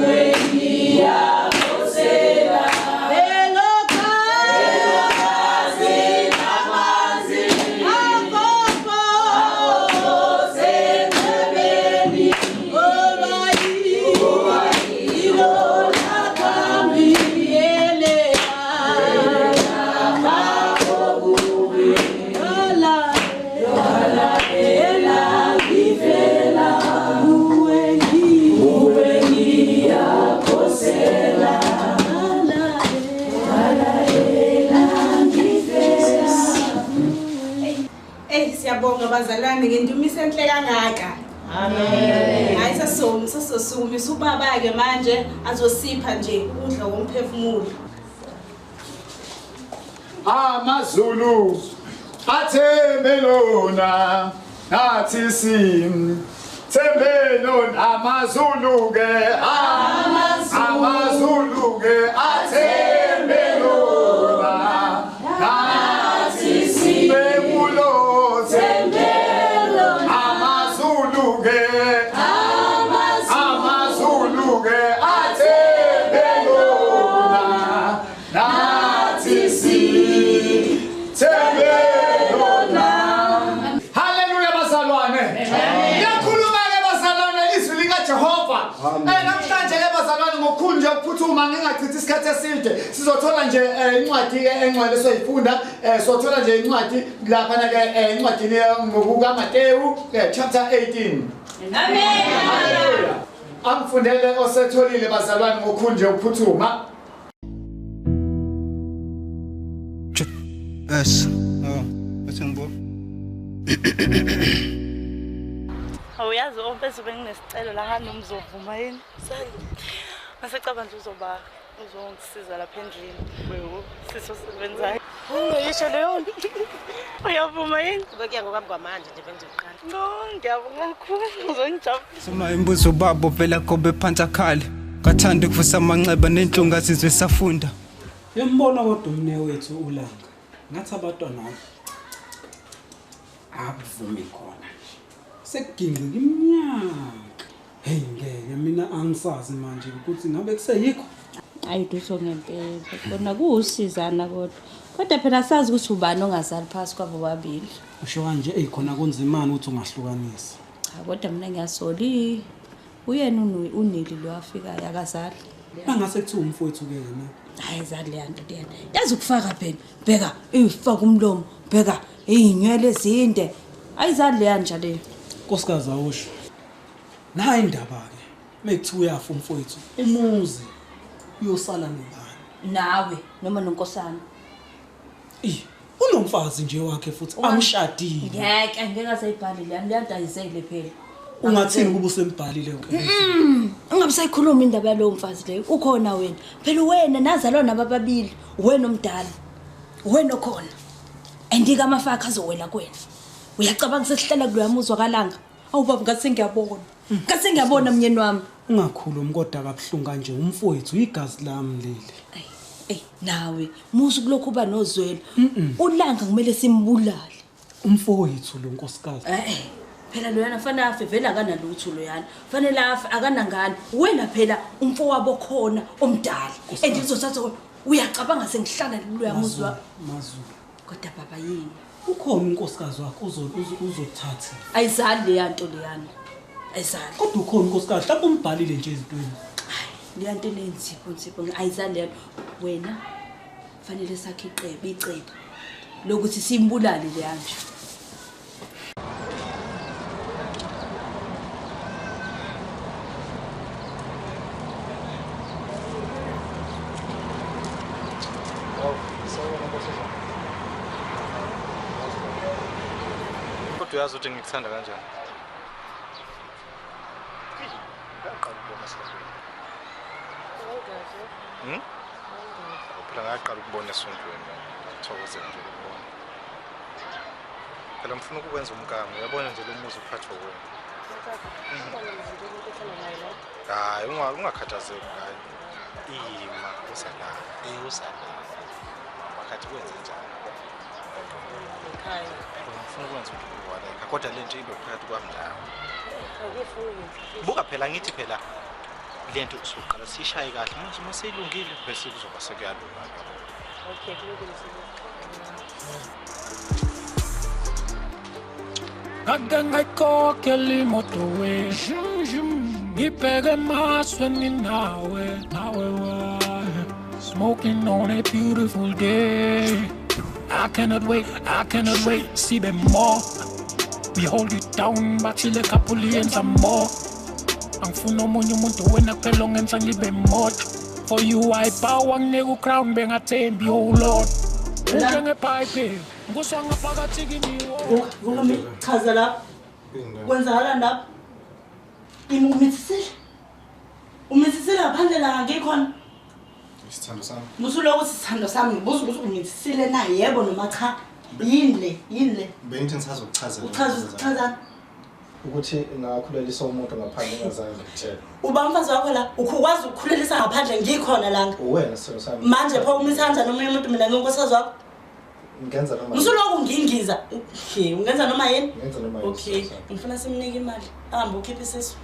ngiyakhosela elokazi amanzi agogo senxebeni Siyabonga bazalwane ngendumiso enhle kangaka. Amen. Hayi sasosumisa ubaba ke manje azosipha nje ukudla komphefumulo. AmaZulu athembe lona nathi sim thembe lona amaZulu ke amaZulu ke athembe lona nathi sim amaZulu ke athembe lona nathi sithembe lona. Haleluya bazalwane. Ngiyakhuluma ke bazalwane izwi likaJehova. Namhlanje ke bazalwane ngokukhulu nje ukuphuthuma ngingachithi isikhathi eside sizothola nje incwadi ke engcwele soyifunda sothola nje incwadi lapha ke encwadini ngokukaMateyu chapter 18. Amen. Haleluya. Angifundele osetholile bazalwane ngokukhulu nje ukuphuthuma. S. Oh, bese ngibo. Awuyazi ompethu benginesicelo la nganomzovuma yini? Masecabanga nje uzoba uzongisiza lapha endlini. Sisosebenzayo. Ungayisho leyo nto. Uyavuma yini? Kuya ngokwami kwamanje nje bengizoqala. No, ngiyabonga kakhulu uzongijabulisa. Soma imbuzo babo vela kobe phansi akhale. Kathanda ukuvusa amanxeba nenhlungu azizwe safunda. Yembona kodwa umne wethu uLanga. Ngathi abantwana abuvumi khona nje. Sekugingqika iminyaka. Hey ngeke mina angisazi manje ukuthi ngabe kuseyikho. Ayiduso ngempela. Kona kuwusizana kodwa. Kodwa phela sazi ukuthi ubani ongazali phasi kwabo babili. Usho kanje eyikhona kunzimana ukuthi ungahlukanisa. Cha kodwa mina ngiyasoli. Uyena uNeli lo afikayo akazali. Bangase kuthiwa umfowethu ke yena. Hayi zali leyanto leyana. Yazi ukufaka phela. Bheka ifaka umlomo, bheka izinywele ezinde. Ayizali leya nja leyo. Nkosikazi awusho. Nayi indaba-ke. Mekuthiwa uyafa umfowethu, umuzi uyosala nobani? Nawe noma nonkosana. Unomfazi nje wakhe futhi amshadile. Ngeke ngeke asayibhale leya nto ayizele phela. Ungathini kuba usembhalile wonke? Ungabe sayikhuluma indaba yalowo mfazi leyo. Ukhona wena. Phela wena nazalwa nabababili, wena omdala. Wena okhona. Andika amafakha azowela kuwena. Uyacabanga sesihlala kuloya muzwa kalanga. Awu baba ngathi ngiyabona. Ngathi ngiyabona mnyeni wami. Ungakhulumi kodwa kabuhlungu kanje umfowethu igazi lami leli. Ey nawe musu kulokhu uba nozwelo. Ulanga kumele simbulale. Umfowethu lo nkosikazi. Phela loyana fanele afe vele akanalutho loyana. Fanele afe akanangane. Wena phela umfowabo khona omdala. Andizothatha uyacabanga sengihlala kuloya muzwa. Mazulu. Kodwa baba yini? Ukhona unkosikazi wakho uzothatha. Ayizali leya nto leyana. Ayizali. Kodwa ukhona unkosikazi mhlawumbe umbhalile nje ezintweni. Leya nto lenzipho nzipho ayizali leya. Wena fanele sakhe iqebe icebo lokuthi simbulale leya nje. Kodwa uyazi ukuthi ngikuthanda kanjani? Ngaqala ukubona esontweni. Phela ngaqala ukubona esontweni. Ngithokozela nje ukubona. Phela ngifuna ukukwenza umkami, uyabona nje lo muzi uphathwa wena. Hayi, ungakhathazeki ngayo. Ima, uza la. Uza la. Makhathi kwenze njani? Ngifuna ukwenza umkami kodwa le nto ibe phakathi kwami nawe. Buka phela ngithi phela le nto usuqala sishaye kahle manje uma seyilungile bese kuzoba sekuyalunga. Okay, kulungile. Kade ngayikhokhela imoto we ngibheke emasweni nawe nawe smoking on a beautiful day. I cannot wait, see them more. We hold it down, bathile kaphuli yenza more. Angifuna omunye umuntu wena kuphela ongenza ngibe moto. For you I bow anginike ucrown bengathembi oh Lord. UnjengeBhayibheli nguswa ngaphakathi kimi. Vuma chaza lapha. Kwenzakalani lapha? Umithisile. Umithisile ngaphandle la ngikhona. Isithando sami. Musuloku isithando sami ngibuza ukuthi umithisile na yebo noma cha. Yini le? Yini le? Bengithi ngisazokuchazela. Uchaza ukuthi ngakhulelisa umuntu ngaphandle ngazange ngikutshele. Uba umfazi wakho la ukwazi ukukhulelisa ngaphandle ngikhona la. Wena sithando sami. Manje pho umithanda nomunye umuntu mina nginkosikazi wakho. Ngenza noma. Musuloku ngingiza. Okay, ungenza noma yini? Ngenza noma yini. Okay, ngifuna simnike imali. Ahambe ukhiphe isisu.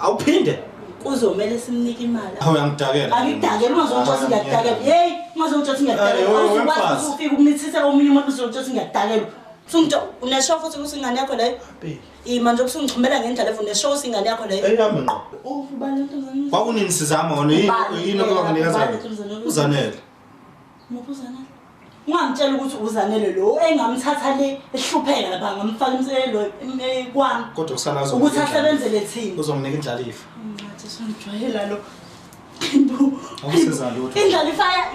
Awuphinde. Kuzomele simnike imali. Awu uyangidakela. Angidakela ungazongitshela ngiyadakela. Hey, ungazongitshela ngiyadakela. Awuzukwazi ukufika umithise omunye umuntu uzongitshela ngiyadakela. Sungitsho uneshow futhi ukuthi ingane yakho leyo. Ima nje usungichumela ngendlela evu neshow ukuthi ingane yakho leyo. Eyami ngqo. Oh, ubani ntombazane? Kwakunini sizama wona yini yini okwanginikeza? Uzanele. Muphi uzanele? Ungangitshela ukuthi uzanele lo engamthatha le ehlupheka lapha ngamfaka imselo kwami. Kodwa usalazo ukuthi asebenzele thina. Uzonginika indlalifa. Ngathi sengijwayela lo. Awusiza lutho. Indlalifa ya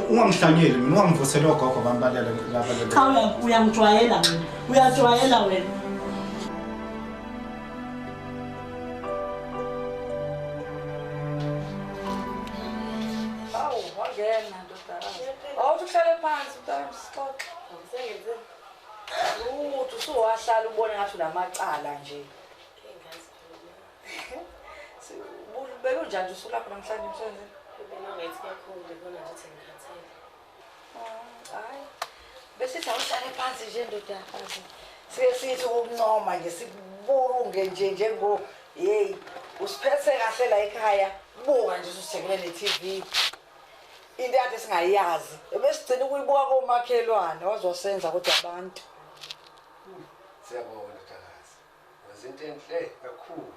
ungangihlanyeli mina ungangivusela ogogo bambalele lapha. Cha uyangijwayela mina. Uyajwayela wena. Awu wangena ndodakazi. Awuthi uhlale phansi mntana sixoxe. Lutho usuwahlala ubone ngathi unamacala nje. Belunjani usuku lakho namhlanje emsebenzini? Bengingathi kakhulu ngibona nje ukuthi ngikhathele. Hayi. Besithi awuhlale phansi nje ndodakazi. Sike sithi ukuncoma nje sikubonge nje njengo hey usiphethe kahle la ekhaya. Buka nje usithengele ne-TV. Into yakhe singayazi. Ebesigcina ukuyibuka komakhelwane wazosenza kodwa abantu. Siyabonga ndodakazi. Wazinto enhle kakhulu.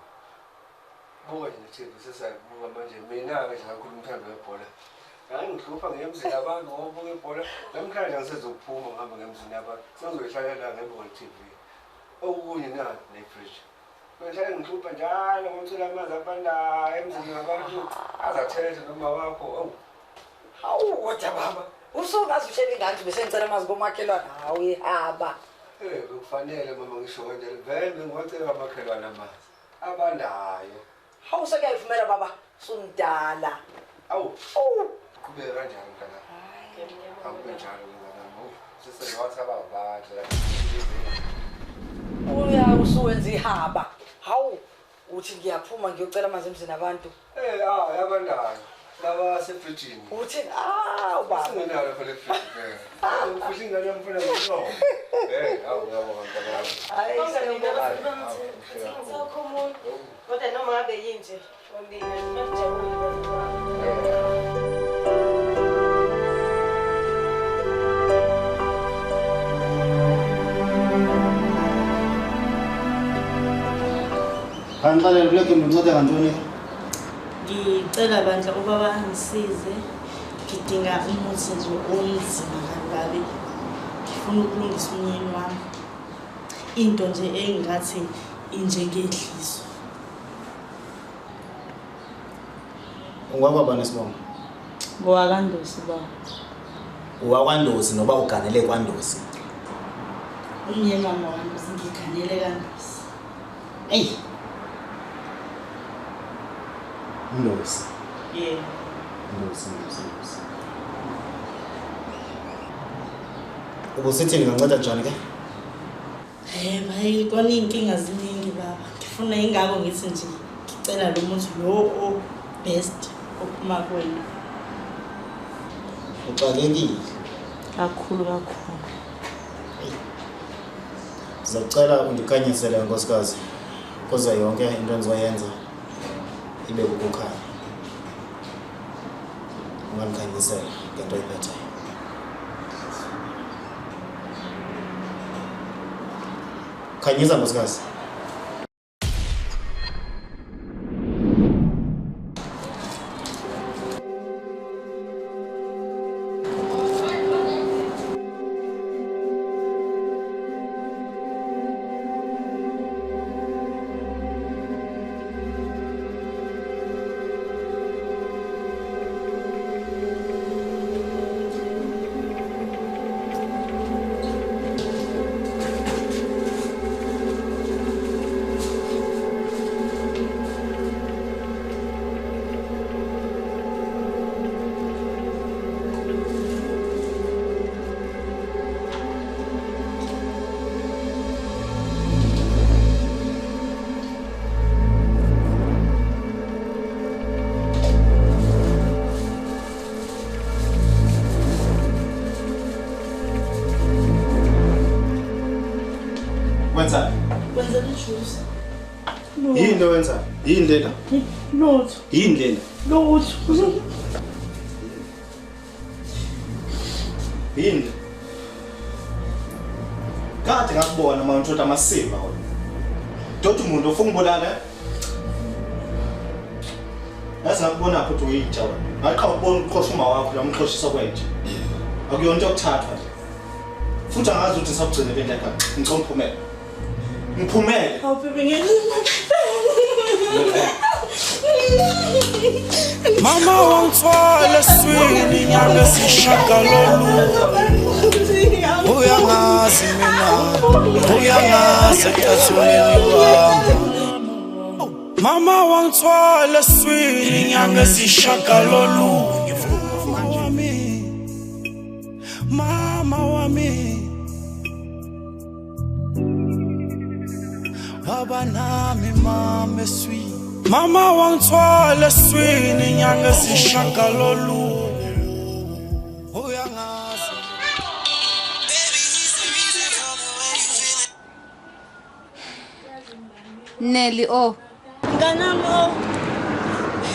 Buka nje ne-TV sesayibuka manje mina-ke nje kakhulu umthando webhola. Ngangihlupha ngemzini abantu ngobuka ibhola. Namhlanje angisezokuphuma ngihamba ngemzini abantu. Sengizoyihlalela ngebuka TV. Okunye na ne-fridge. Ngihlale ngihlupha njalo ngomthela amanzi abandayo emzini wabantu azathethe noma wakho. Awu. Hawu kodwa baba, usungaze utshela ingane bese ngicela amanzi komakhelwane. Hawu ihaba. Bekufanele mama ngisho kanjalo. Vele bengiwacela amakhelwane amanzi abandayo. Hawu sekuyayivumela baba, sumdala. Awu. Qhubeka kanjalo mntana. Akube njalo mntana. Sisewathi ababadla. Uya usuwenza ihaba. Hawu uthi ngiyaphuma ngiyocela amanzi emzini abantu. Yabandayo. Laba sefrijini. Uthi baba. Singenalo phela efrijini. Ufihla ingane yami mfana ngomlomo. Hawu ngiyabonga mntana. Hayi siyabonga. Kodwa noma ngabe yinje ondina ngijabule. Khanixelele kule game ndinceda ngantoni? Ngicela bandla ubaba angisize. Ngidinga umuthi nje onzima kabi. Ngifuna ukulungisa umyeni wami. Into nje engathi injengedliso. Ungakwabani sibongo? NgowakaNdosi baba. UwakwaNdosi noba uganele kwaNdosi? Umyeni wami wakwaNdosi, ngiganele kaNdosi. Eyi. Ndosi. Yebo. Ndosi, Ndosi, Ndosi. Ubusithi nginganceda njani ke? Hayi kona iy'nkinga ziningi baba. Ngifuna ingako ngithi nje ngicela lo muthi lo o-best ophuma kuwena. Uxakekile? Kakhulu kakhulu. Ngizocela undikhanyisele nkosikazi ukuze yonke into endizoyenza ibe kukukhanya. Ungandikhanyisela ngento oyiphetheyo. Khanyisa nkosikazi. Wenza ijuice. Yini lo wenza? Yini lena? Lutho. Yini lena? Lutho. Yini? Kade ngakubona manje uthatha amasimba wena. Doti umuntu ufuna ukubulala. Yazi ngakubona futhi uyintsha wena. Ngaqha ukubona uqhosha uma wakho la umqhoshisa kwenje. Akuyona into yokuthathwa nje. Futhi angazi ukuthi ngisakugcina le ndlela. Ngicela uphumele. Ngiphumele. Hawu bebe ngeke. Mama wangithwala eswini inyanga esishagalolunye. Uyangazi mina, uyangazi ekathuleni kwami. Mama wangithwala eswini inyanga esishagalolunye. Mama wami, baba nami mama eswini. Mama wangithwala eswini inyanga esishagalolunye. Uyangazi. Nelly oh. Mnganami oh.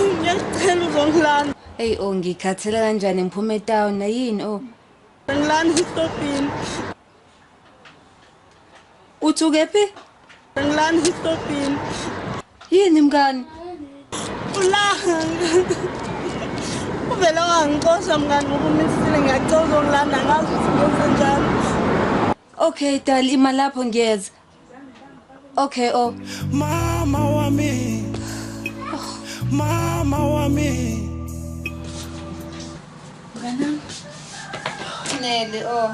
Ngiyacela uzongilanda. Hey oh ngikhathele kanjani ngiphume town yini oh. Ngilanda istopini. Uthi ukephi? Ngilanda istopini. Yini mngani? Ulanga. Uvele wangixosha mngani ngoba umisile ngiyacela uzongilanda ngazi ukuthi ngenze njani. Okay dali ima lapho ngiyeza. Okay oh. Mama wami. Mama wami. Mnganami. Neli oh.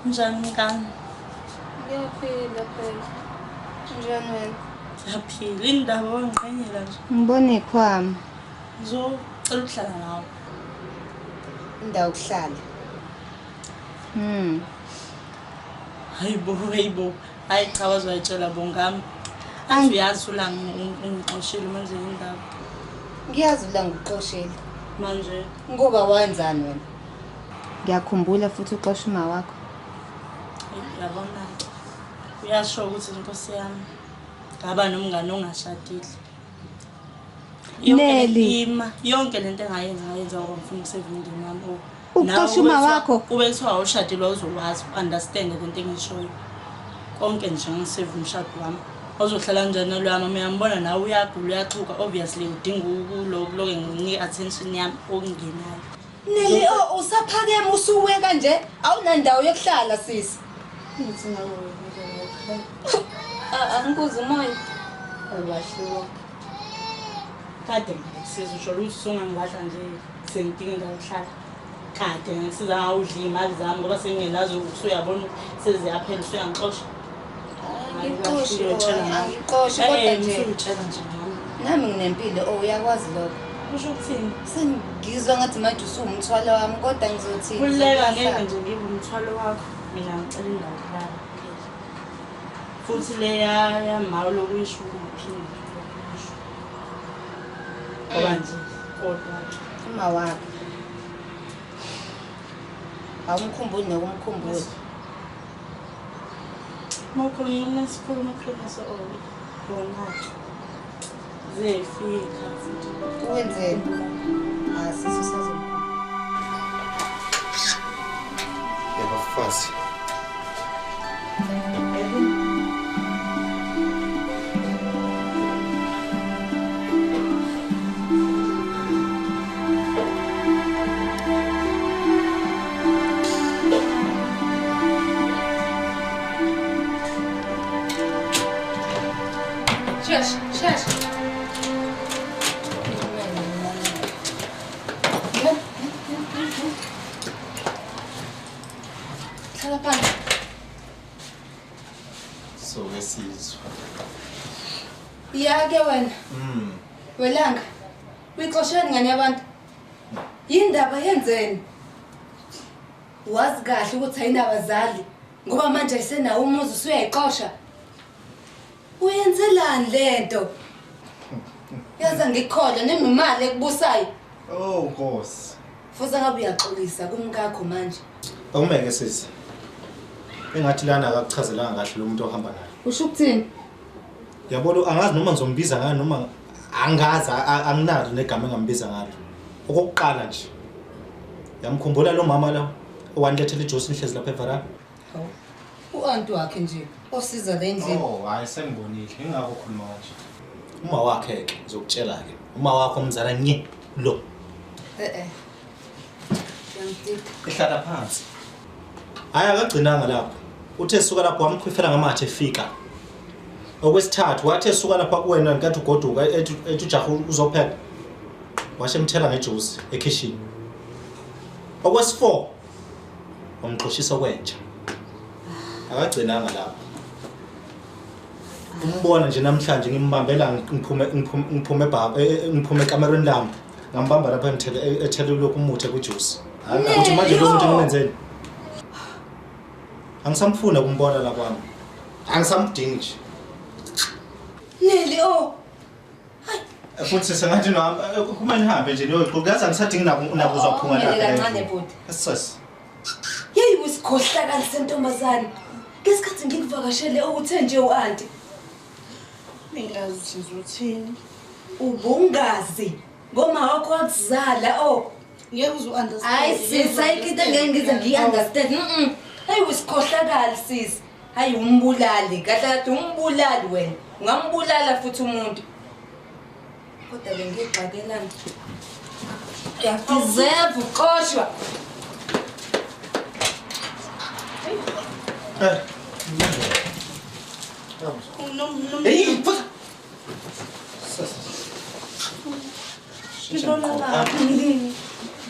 Njani mngani? Ngiyaphila phela. Njani wena? Ngiyaphila. Indaba wangiqhenyela nje. Ngibona ikhwama. Ngizocela ukuhlala nawe. Indawo yokuhlala. Hayibo, hayibo. Hayi cha wazoyitshela bongami. Athi uyazi ulanga ungixoshile manje indaba. Ngiyazi ulanga uxoshile. Manje ngoba wenzani wena? Ngiyakhumbula futhi uxosha uma wakho. Yabona. Uyasho ukuthi inkosi yami ngaba nomngane ongashadile. Neli, yonke lento engayenza ngayenza ngoba ngifuna ukuseva umndeni wami. Uxosha uma wakho kube kuthiwa awushadile uzokwazi ukunderstand lento engishoyo. Konke nje ngiseva umshado wami. Ozohlala kanjani nalwami uyambona nawe uyagula uyaxhuka obviously udinga ukuloke nginike attention yami okungenayo. Neli oh usaphakeme usuwe kanje awunandawo yokuhlala sisi. Ngithi nawe ngizokuhlala. Angikuze umoya. Awahluka. Kade ngisiza usho ukuthi usungangilahla nje sengidinga indawo yokuhlala. Kade ngisiza ngawudla imali zami ngoba sengingenazo usuyabona seziyaphela usuyangixosha. Angixoshi angixoshi kodwa nje ngitshela nje nami. Nami nginempilo oh uyakwazi lokho. Kusho ukuthini? Sengizwa ngathi manje usuwumthwalo wami kodwa ngizothini? Kuleka ngeke nje ngibe umthwalo wakho. Mina ngicela indawo yokuhlala kuphela. Futhi leya yamawu lokuyisho ungaphinde. Ngoba nje kodwa uma wakho. Awumkhumbuli nokumkhumbula. Mawukhuluma sikhuluma iqiniso bona. Ziyafika futhi. Wenzeni? Asiso sazo. Yebo mfazi. Ya-ke wena. Welanga. Uyixosheni ngane yabantu? Yindaba yenzeni? Wazi kahle ukuthi ayinabazali ngoba manje ayisenawo umuzi usuyayixosha. Uyenzelani lento? Yaza ngikholwa nemimali ekubusayo. Oh Nkosi. Futhi ngabe uyaxolisa kumkakho manje. Awumeke sisi. Engathi lana akakuchazelanga kahle lo muntu ohamba naye. Usho ukuthini? Yabona angazi noma ngizombiza ngani noma angazi anginalo negama engambiza ngalo. Okokuqala nje. Yamkhumbula lo mama la owanilethela ijuice nihlezi lapha evaranda. Hawu. U-anti wakhe nje osiza le ndlela. Oh, hayi sengibonile. Ingakho ukhuluma kanje. Uma wakhe ke ngizokutshela ke. Uma wakho umzala nye lo. Ngiyamdida. Ihlala phansi. Hayi akagcinanga lapho. Uthe suka lapho wamkhwifela ngamathe efika. Okwesithathu wathi esuka lapha kuwena nkathi ugoduka ethi ujaha uzopheka. Washe emthela ngejuice ekhishini. Okwesi4 wamxoshisa kwenja. Akagcinanga lapho. Umbona nje namhlanje ngimbambela ngiphume ngiphume ekamerweni lami. Ngambamba lapha emthele ethele lokhu umuthe kwijuice. Uthi manje lo muntu ngimenzeni? Angisamfuna ukumbona la kwami. Angisamdingi nje. Neli oh. Futhi sengathi nami kuma nihambe nje niyoxoxa yazi angisadingi nakuzwa phunga la. Kancane bhuti. Sisi. Yeyi usikhohlakala sentombazane. Ngesikhathi ngikuvakashele uthe nje uanti. Ngingazi uzothini. Ubungazi ngoma wakho wakuzala oh. Ngeke uze uunderstand. Hayi sis ayikho into engeke ngize ngiyi-understand. Hayi usikhohlakala sis. Hayi umbulali kahle kahle umbulali wena. Ungambulala futhi umuntu. Kodwa ke ngixakelana. Uyadeserve uqoshwa. Hey, futhi.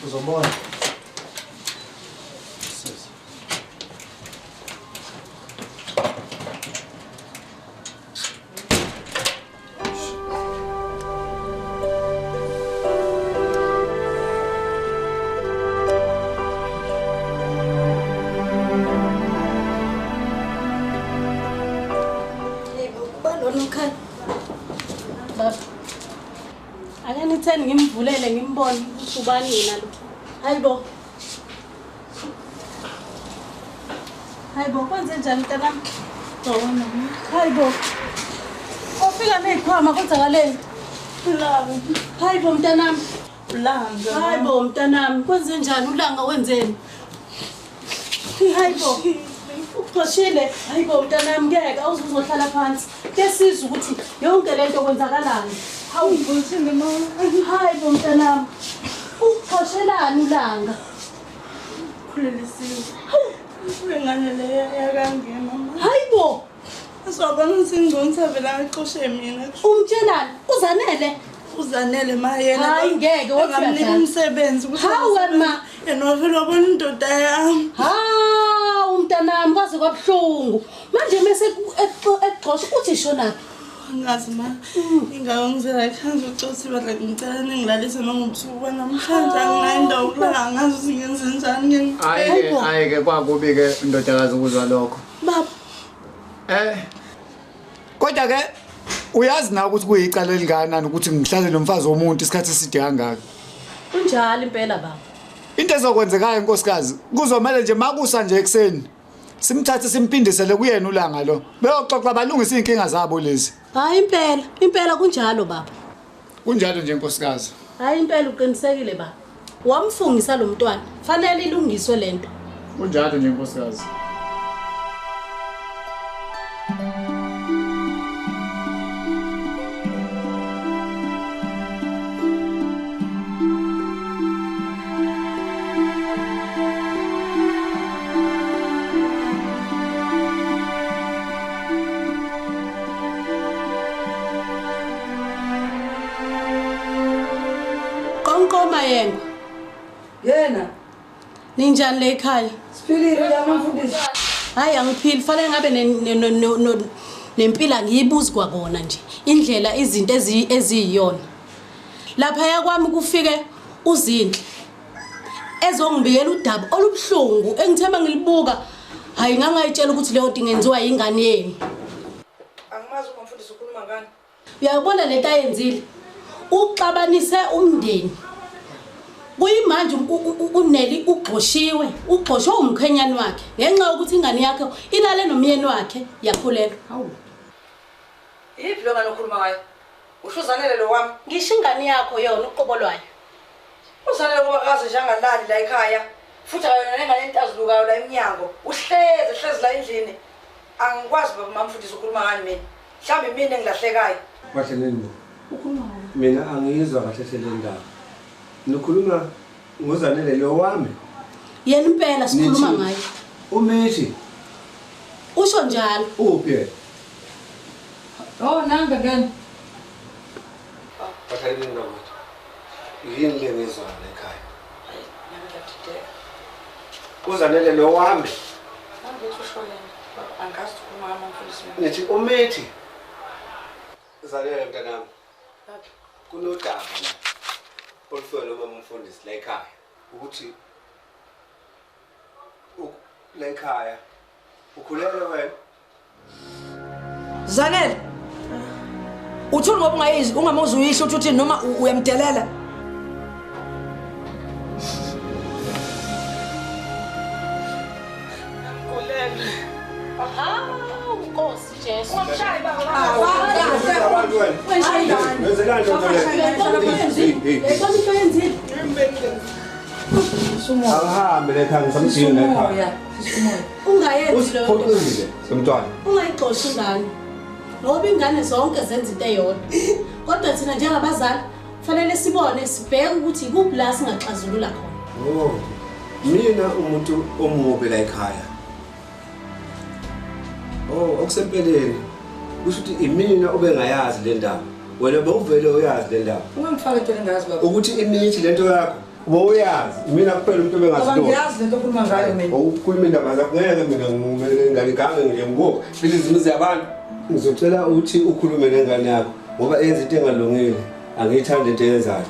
Uzobona. Ngimvulele ngimbone ukuthi ubani yena lo. Hayibo. Hayibo, kwenze njani mntanami? Sawubona. Hayibo. Ufika nezikhwama kwenzakaleni? Ulanga. Hayibo mntanami. Ulanga. Hayibo mntanami, kwenze njani ulanga wenzeni? Hayibo. Uxoshile. Hayibo mntanami ngeke awuzohlala phansi. Ke sizwe ukuthi yonke lento kwenzakalani. Hawu ngikuthini mama? Hayibo mntanami. Uxoshelani ulanga? Khulelisiwe. Ingane le yakangena mama. Hayibo. Azobona ukuthi ngconsa vela axoshe mina. Umtshelani? Uzanele? Uzanele ma yena. Hayi ngeke wathi ngamnika umsebenzi ukuthi hawe ma. Yena wavela wabona indoda yami. Hawu mntanami kwaze kwabuhlungu. Manje mase exosha uthi shonaphi? Angazi ma. Ingako ngizela ekhaya ucothi badla ngicela ningilalise noma ubusuku banamhlanje anginayo indawo yokulala angazi ukuthi ngenze njani. Hayi hayi ke kwakubi ke indodakazi ukuzwa lokho. Baba. Kodwa ke uyazi na ukuthi kuyicala elingakanani ukuthi ngihlale nomfazi womuntu isikhathi eside kangaka. Kunjalo impela baba. Into ezokwenzekayo inkosikazi kuzomela nje makusa nje ekseni simthathe simphindisele kuyena ulanga lo. Beyoxoxa balungisa inkinga zabo lezi. Hayi impela, impela kunjalo baba. Kunjalo nje inkosikazi. Hayi impela uqinisekile baba. Wamfungisa lo mntwana. Fanele ilungiswe lento. Kunjalo nje inkosikazi. Yena. Ninjani le ekhaya? Siphilile la mfundisi. Hayi angiphili, fanele ngabe nempilo ngiyibuzi kwakona nje. Indlela izinto eziyiyona. Lapha yakwami kufike uZinhle. Ezongibikela udaba olubuhlungu engithemba ngilibuka. Hayi ngangayitshela ukuthi leyo nto ingenziwa ingane yenu. Angimazi umfundisi ukhuluma ngani. Uyabona lento ayenzile. Uxabanise umndeni. Kuyimanje uNeli ugxoshiwe, ugxoshwe umkhenyane wakhe ngenxa yokuthi ingane yakhe ilale nomyeni wakhe yakhulelwa. Hawu. Yiphi lo ngane okhuluma ngayo? Usho uZanele lo wami? Ngisho ingane yakho yona uqobo lwayo. Uzanele ngoba kaze nje angalali la ekhaya. Futhi akayona nengane entazulukayo la eminyango. Uhleze hlezi la endlini. Angikwazi baba mamfundisi ukhuluma ngani mina. Mhlambe mina engilahlekayo. Kahle nini? Mina angiyizwa kahle le ndaba. Nikhuluma ngoZanele lo wami. Yena impela sikhuluma ngaye. Umithi. Usho njalo. Uphi yena? Oh nanga ngene. Bahlale nini? Yini le ngizwa la ekhaya? Hayi, nami ngiyadideka. UZanele lo wami. Angithi usho yena. Angazi ukukhuluma ngami mfundisi. Nithi umithi. Zanele mntanami. Baba. Kunodaba la. Olufike noma umfundisi la ekhaya ukuthi la ekhaya ukhulelwe wena. Zanele. Uthuli ngoba ungayizwi ungamuzwa uyisho uthi noma uyamdelela. Ngikhulelwe. Hawu Nkosi Jesu. Ungamshayi baba. Awuhambe le khaya ngisamjini la ekhaya. Ungayenzi lo nto. Usiphoqile somntwana. Ungayixoshi ingane. Ngoba ingane zonke zenza into eyodwa. Kodwa thina njengabazali Fanele sibone sibheke ukuthi ikuphi la singaxazulula khona. Oh, mina umuntu omubi la ekhaya. Oh, okusempeleni kusho ukuthi imina obengayazi le ndaba. Wena bowuvele uyazi le ndaba. Ungangifaka into engazi baba. Ukuthi imithi lento yakho bowuyazi. Mina kuphela umuntu obengazi Baba lutho. ngiyazi lento okhuluma ngayo mina. Ukukhuluma indaba zakho ngeke mina ngingane gange nje ngibuka. Phela yabantu. Ngizocela ukuthi ukhulume nengane yakho ngoba yenza into engalungile. Angiyithandi into eyenzayo.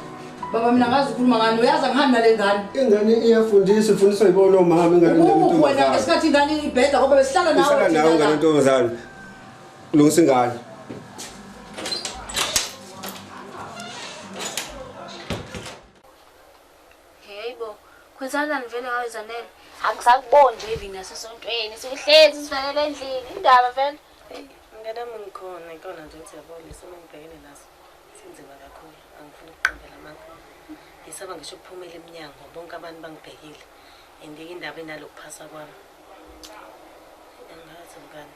Baba mina ngazi ukukhuluma ngani, uyazi angihambi nale ngane. Ingane iyafundiswa, ifundiswa yibona omama ingane Ukuphi wena ngesikhathi ingane ibheda ngoba besihlala nawe. Uhlala nawe ingane ntombazane. Lungisa ingane. Yebo, kwenzakalani vele ngawe Zanele? Angisakuboni nje even nasesontweni, sihlezi sivalele endlini, indaba vele. Mngani wami ngikhona, ikona nje ukuthi yabo lesimo engibhekene naso sinzima kakhulu, angifuni ukuqambela amanga. Ngisaba ngisho ukuphumela emnyango, bonke abantu bangibhekile. And indaba enalokuphasa kwami. Angazi mngani.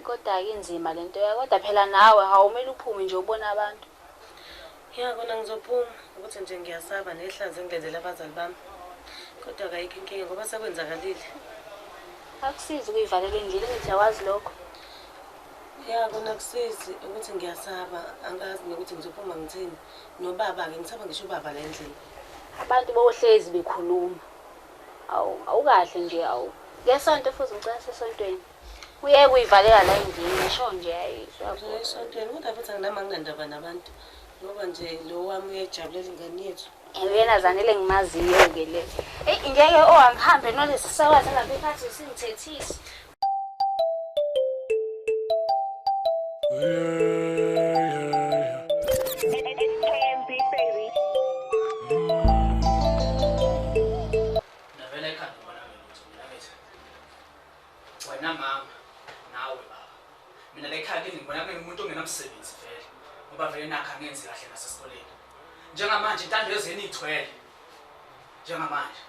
Kodwa ke inzima lento yakho, kodwa phela nawe awumele uphume nje ubone abantu. Ya kona ngizophuma ukuthi nje ngiyasaba nehlazo engilenzela abazali bami. Kodwa akayikho inkinga ngoba sekwenzakalile. Akusizi ukuyivalela endlini ngithi awazi lokho. Ya kona kusizi ukuthi ngiyasaba, angazi nokuthi ngizophuma ngithini. Nobaba-ke ngisaba ngisho ubaba la endlini. Abantu bohlezi bekhuluma. Awu awukahle nje awu. Ngesonto futhi ngicela sesontweni. Uyeke uyivalela la endlini ngisho nje hayi. Ngizoya esontweni kodwa futhi anginami anginandaba nabantu. Ngoba nje lo wami uyayijabulela ingane yethu. Yena Zanele ngimaziyo ke le. Eyi ngeke oh angihambe nolesi sakwazi lapha iphathi singithethise. Ndavela ekhanda ubona mina ukuthi mina ngithi wena mama nawe baba mina la ekhaya kini ngibona kungumuntu ongenamsebenzi vele ngoba vele nakho angenzi kahle nasesikoleni njengamanje intando yezeni ithwele njengamanje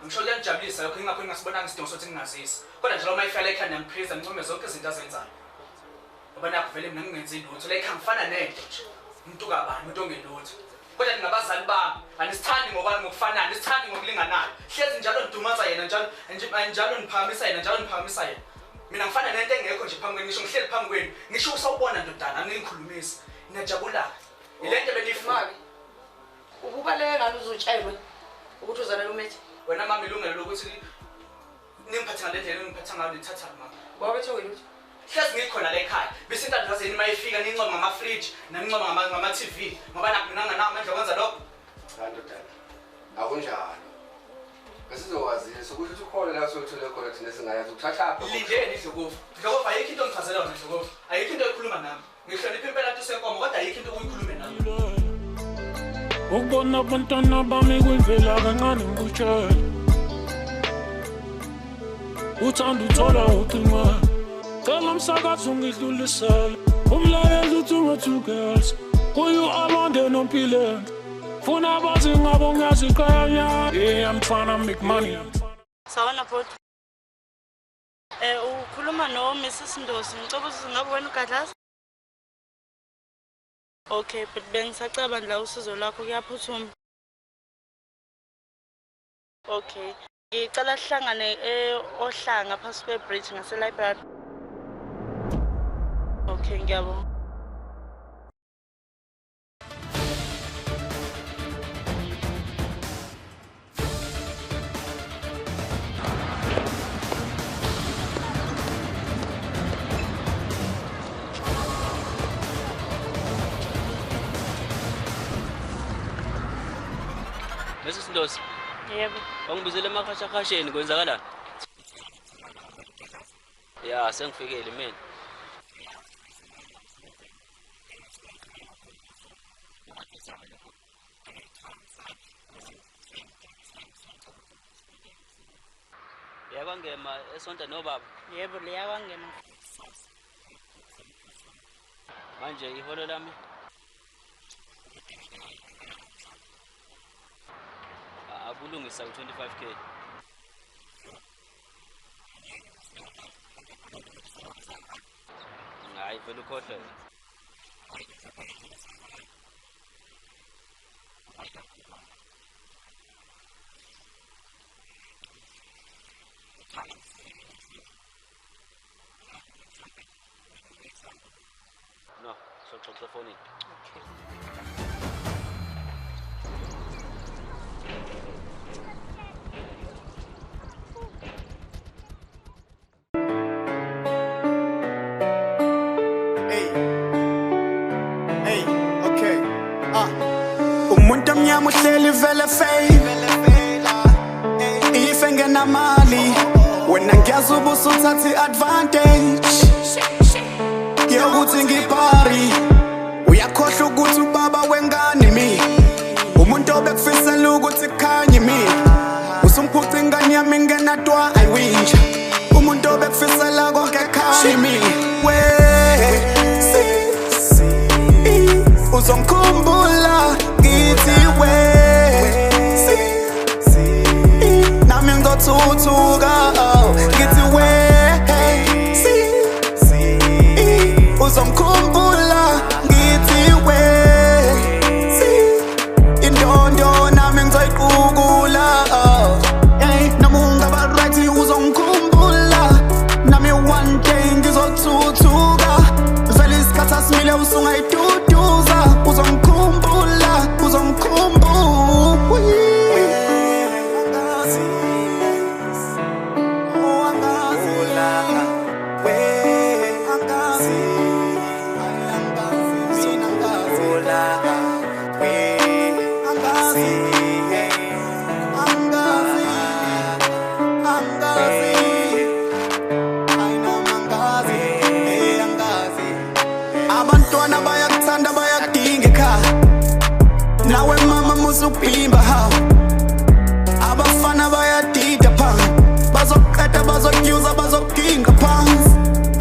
ngisho kuyanijabulisa lokho ingakho ngingasibonanga isidingo sokuthi ngingazisi kodwa nje uma ifela ekhanda ngiphriza ngincome zonke izinto azenzayo ngoba nakho vele mina ngingenzi lutho la ekhaya ngifana nento nje umuntu kabani umuntu ongelutho kodwa ningabazali bami anisithandi ngokwami ngokufanayo anisithandi ngokulinganayo hlezi njalo nidumaza yena njalo njalo niphakamisa yena njalo niphakamisa yena mina ngifana nento engekho nje phambi kwenu ngisho ngihleli phambi kwenu ngisho usawubona ndodana angingikhulumisi niyajabula ile nto beniyifuna Ububaleke ngani uzotshelwe ukuthi uzanele umethi? Wena mama ilungelo lokuthi ningiphathe ngale ndlela engiphatha ngayo nithatha mama. Baba bethe wena uthi hlezi ngikhona la ekhaya bese intando zenu mayifika nincoma ngama-fridge nanincoma ngama-TV ngoba nakho mina ngingenawo amandla okwenza lokho. Cha ndodana, akunjalo. Besizokwazisa ukuthi ukhona la sokuthole khona thina singayazi ukuthathaphi. Lindeni Dlokovu. Dlokovu ayikho into ongichazela yona Dlokovu. Ayikho into oyikhuluma nami. Ngihlonipha impela nto senkomo kodwa ayikho into oyikhulume nami. Ukubona abantwana bami kuyimvela kancane ngikutshela. Uthanda uthola ucingo. Cela umsakazo ungidlulisele. Umlayezo uthi two girls. Kuyo alonde nompilo. Funa bazi ngabo ngiyaziqhenya. Yeah, I'm trying to make money. Sawubona bhuti. Ukhuluma no Mrs Ndosi. Ngicela ukuthi ngabe wena uGadlaza? Okay, but bengisacabanga la usizo lwakho kuyaphuthuma. Okay. Ngicela sihlangane eOhlanga phasi kwe-bridge ngase-library. Okay, ngiyabonga. Mrs Ndosi. Yebo. Bangibizele emakhashakasheni kwenzakalani? Ya, sengifikile mina. Yakwangema esonta nobaba. Yebo, leyakwangema. Manje iholo lami akulungisa u25k. Hayi vele ukhohlwe. No, soxoxa efonini. Okay. Umuntu omnyama uhleli vele fail if engenamali wena ngiyazi ubusuthatha i-advantage yokuthi ngipari uyakhohlwa ukuthi ubaba wengane mi umuntu obekufisela ukuthi kukhanye mi usumphuca ingane yami ngenatwa ayiwinja umuntu obekufisela konke khanye mi we si uzongikhumbula ngithi we si nami ngizothuthuka ngithi we si uzongikhumbula ngithi we si indondo nami ngizoyiqukula hey noma ungaba right uzongikhumbula nami one day ngizothuthuka vele isikhathi asimile usungayiduduza uzongikhumbula uzongikhumbula abantwana bayakuthanda bayakudinga ekhaya nawe mama musupimba ha abafana bayadida pha bazoqeda bazokunyuza bazokuginga phansi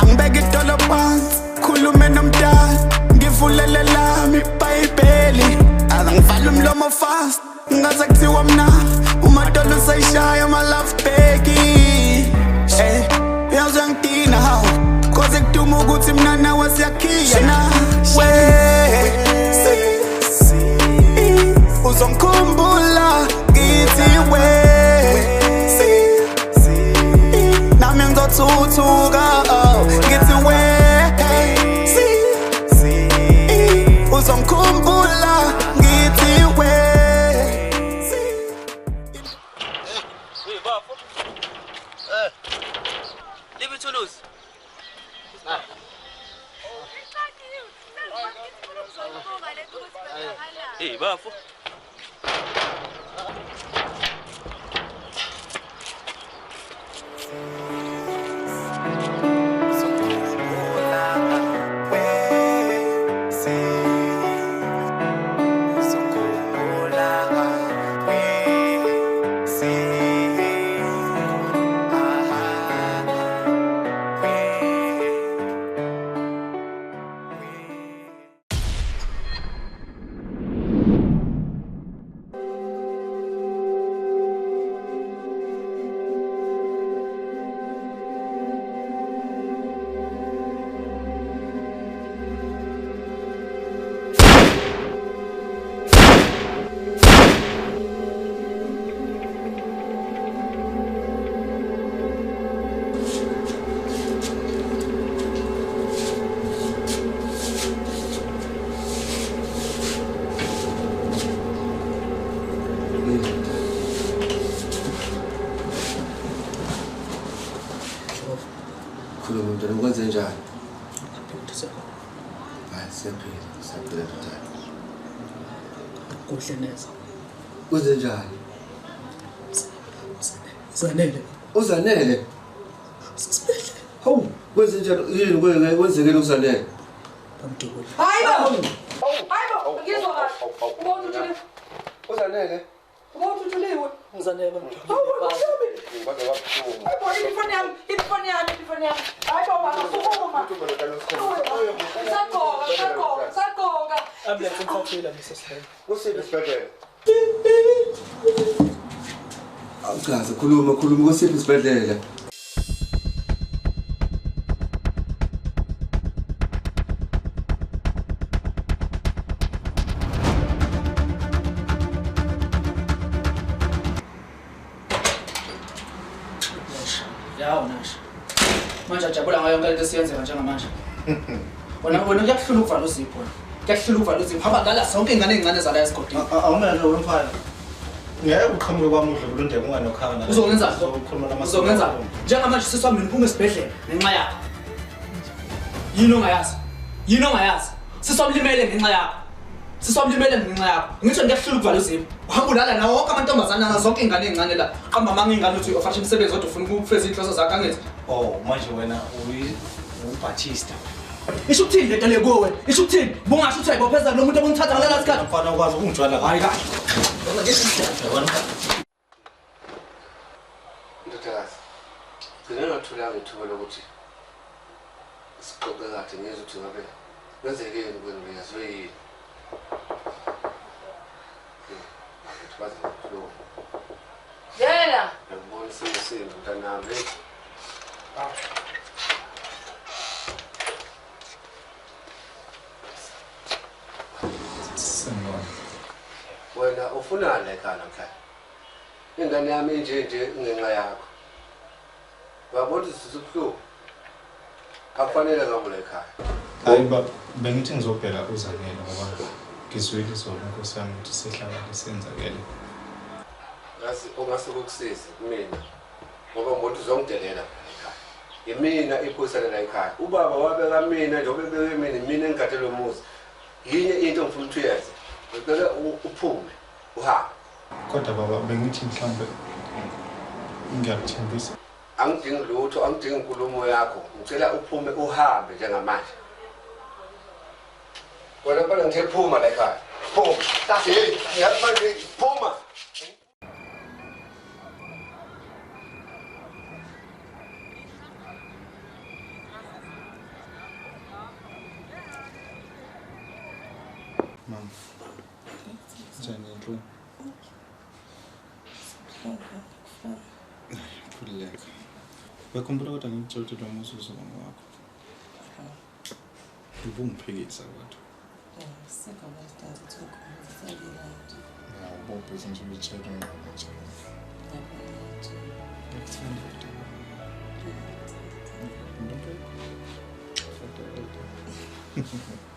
angibeke idolo phansi khulume nomdala ngivulele lami ibhayibheli angivala umlomo fast ngaze kuthiwa mna umadolo usayishaya ama-love bheki eh yazi uyangidina hawu koze kuduma ukuthi mina nawe siyakhiya na we si uzongikhumbula ngithi we si nami ngizothuthuka ngithi we si uzongikhumbula ngithi we. Hey bafo. Libe ithuluzi. Hey bafo. Khuluma mntwana ukwenze njani? Hayi siyaphila, siyaphila mntwana. Kuhle neza. Kwenze njani? Uzanele. Uzanele? Sisibhedlela. Hawu, kwenze njani? Yini kwenzekile uzanele? Bamdubula. Hayi bo! Hayi bo, ngizwa kahle. Ubona uthule. Uzanele? Ubona uthuliwe. Uzanele bamdubula. Kwaze kwabuhlungu. Hayi bo, ifoni yami, ifoni yami, ifoni yami. Hayi bo, baba, sukuma. Sagqoka, sagqoka, sagqoka. Ambulance imthathile Mrs. Kusiphi isibhedlela? Awuchaze, khuluma, khuluma kusiphi isibhedlela? Yawo nasho. Manje ajabula ngayo yonke lento esiyenzeka njengamanje. Wena kuyakuhlula ukuvala uzipho wena. Kuyakuhlula ukuvala uzipho. Hamba lala zonke ingane ezincane zala esigodini. Awumele wena mfana. Ngeke uqhamuke kwami udle kulundeke unganokhanga. Uzongenza uzongenza. Njengamanje sisi wami mina uphuma esibhedlela ngenxa yakho. Yini ongayazi? Yini ongayazi? Sisi wami limele ngenxa yakho. Sisi wami limele ngenxa yakho. Ngisho ngiyakuhlula ukuvala uzipho. Uhamba ulala nawo wonke amantombazana nazo zonke ingane ezincane la. Qamba manga ingane uthi ufashe umsebenzi kodwa ufuna ukufeza inhloso zakho angithi. Oh, manje wena uyiBaptista. Isho ukuthini lento le kuwe wena? Isho ukuthini? Bungasho ukuthi ayibopheza lo muntu obungithatha ngalala sikhathi. Mfana ukwazi ukungijwayela kahle. Hayi kahle. Ndodakazi, gcina ngatholanga ithuba lokuthi sixoxe kahle ngizwe ukuthi ngabe kwenzekeni kwenu ngiyazwe yini. Ukuthi baze bakhulume. Yela. Ngiyakubona isimo senu mntanami. Sanibona. Wena ufunani la ekhaya namhlanje? Ingane yami inje nje ngenxa yakho. Uyabona ukuthi sisubuhlungu. Akufanele ngabe la ekhaya. Hayi baba, bengithi ngizobheka uZanele ngoba ngizwile izolo inkosi yami ukuthi sehlakale senzakele. Ngazi ongase kukusize kumina ngoba umuntu uzongidelela ekhaya. Yimina iphoyisa la ekhaya. Ubaba wabeka mina njengoba ebeke mina, mina engigade lo muzi. Yinye into engifuna ukuthi uyenze. Ngicela uphume uhambe. Kodwa baba bengithi mhlawumbe ngiyakuthembisa. Angidingi lutho, angidingi inkulumo yakho. Ngicela uphume uhambe njengamanje. Wena mfana ngithe phuma la ekhaya. Phuma. Hey, ngiyathi manje phuma. Mama. Njani inhlungu? Khululeka. Uyakhumbula kodwa ngikutshela ukuthi lo muzi uzoba ngowakho. Ubungiphikisa kodwa. Ububhizi nje uyitshela ingqondo nje. Ngiyakuthanda kodwa. Ngiyakufunda.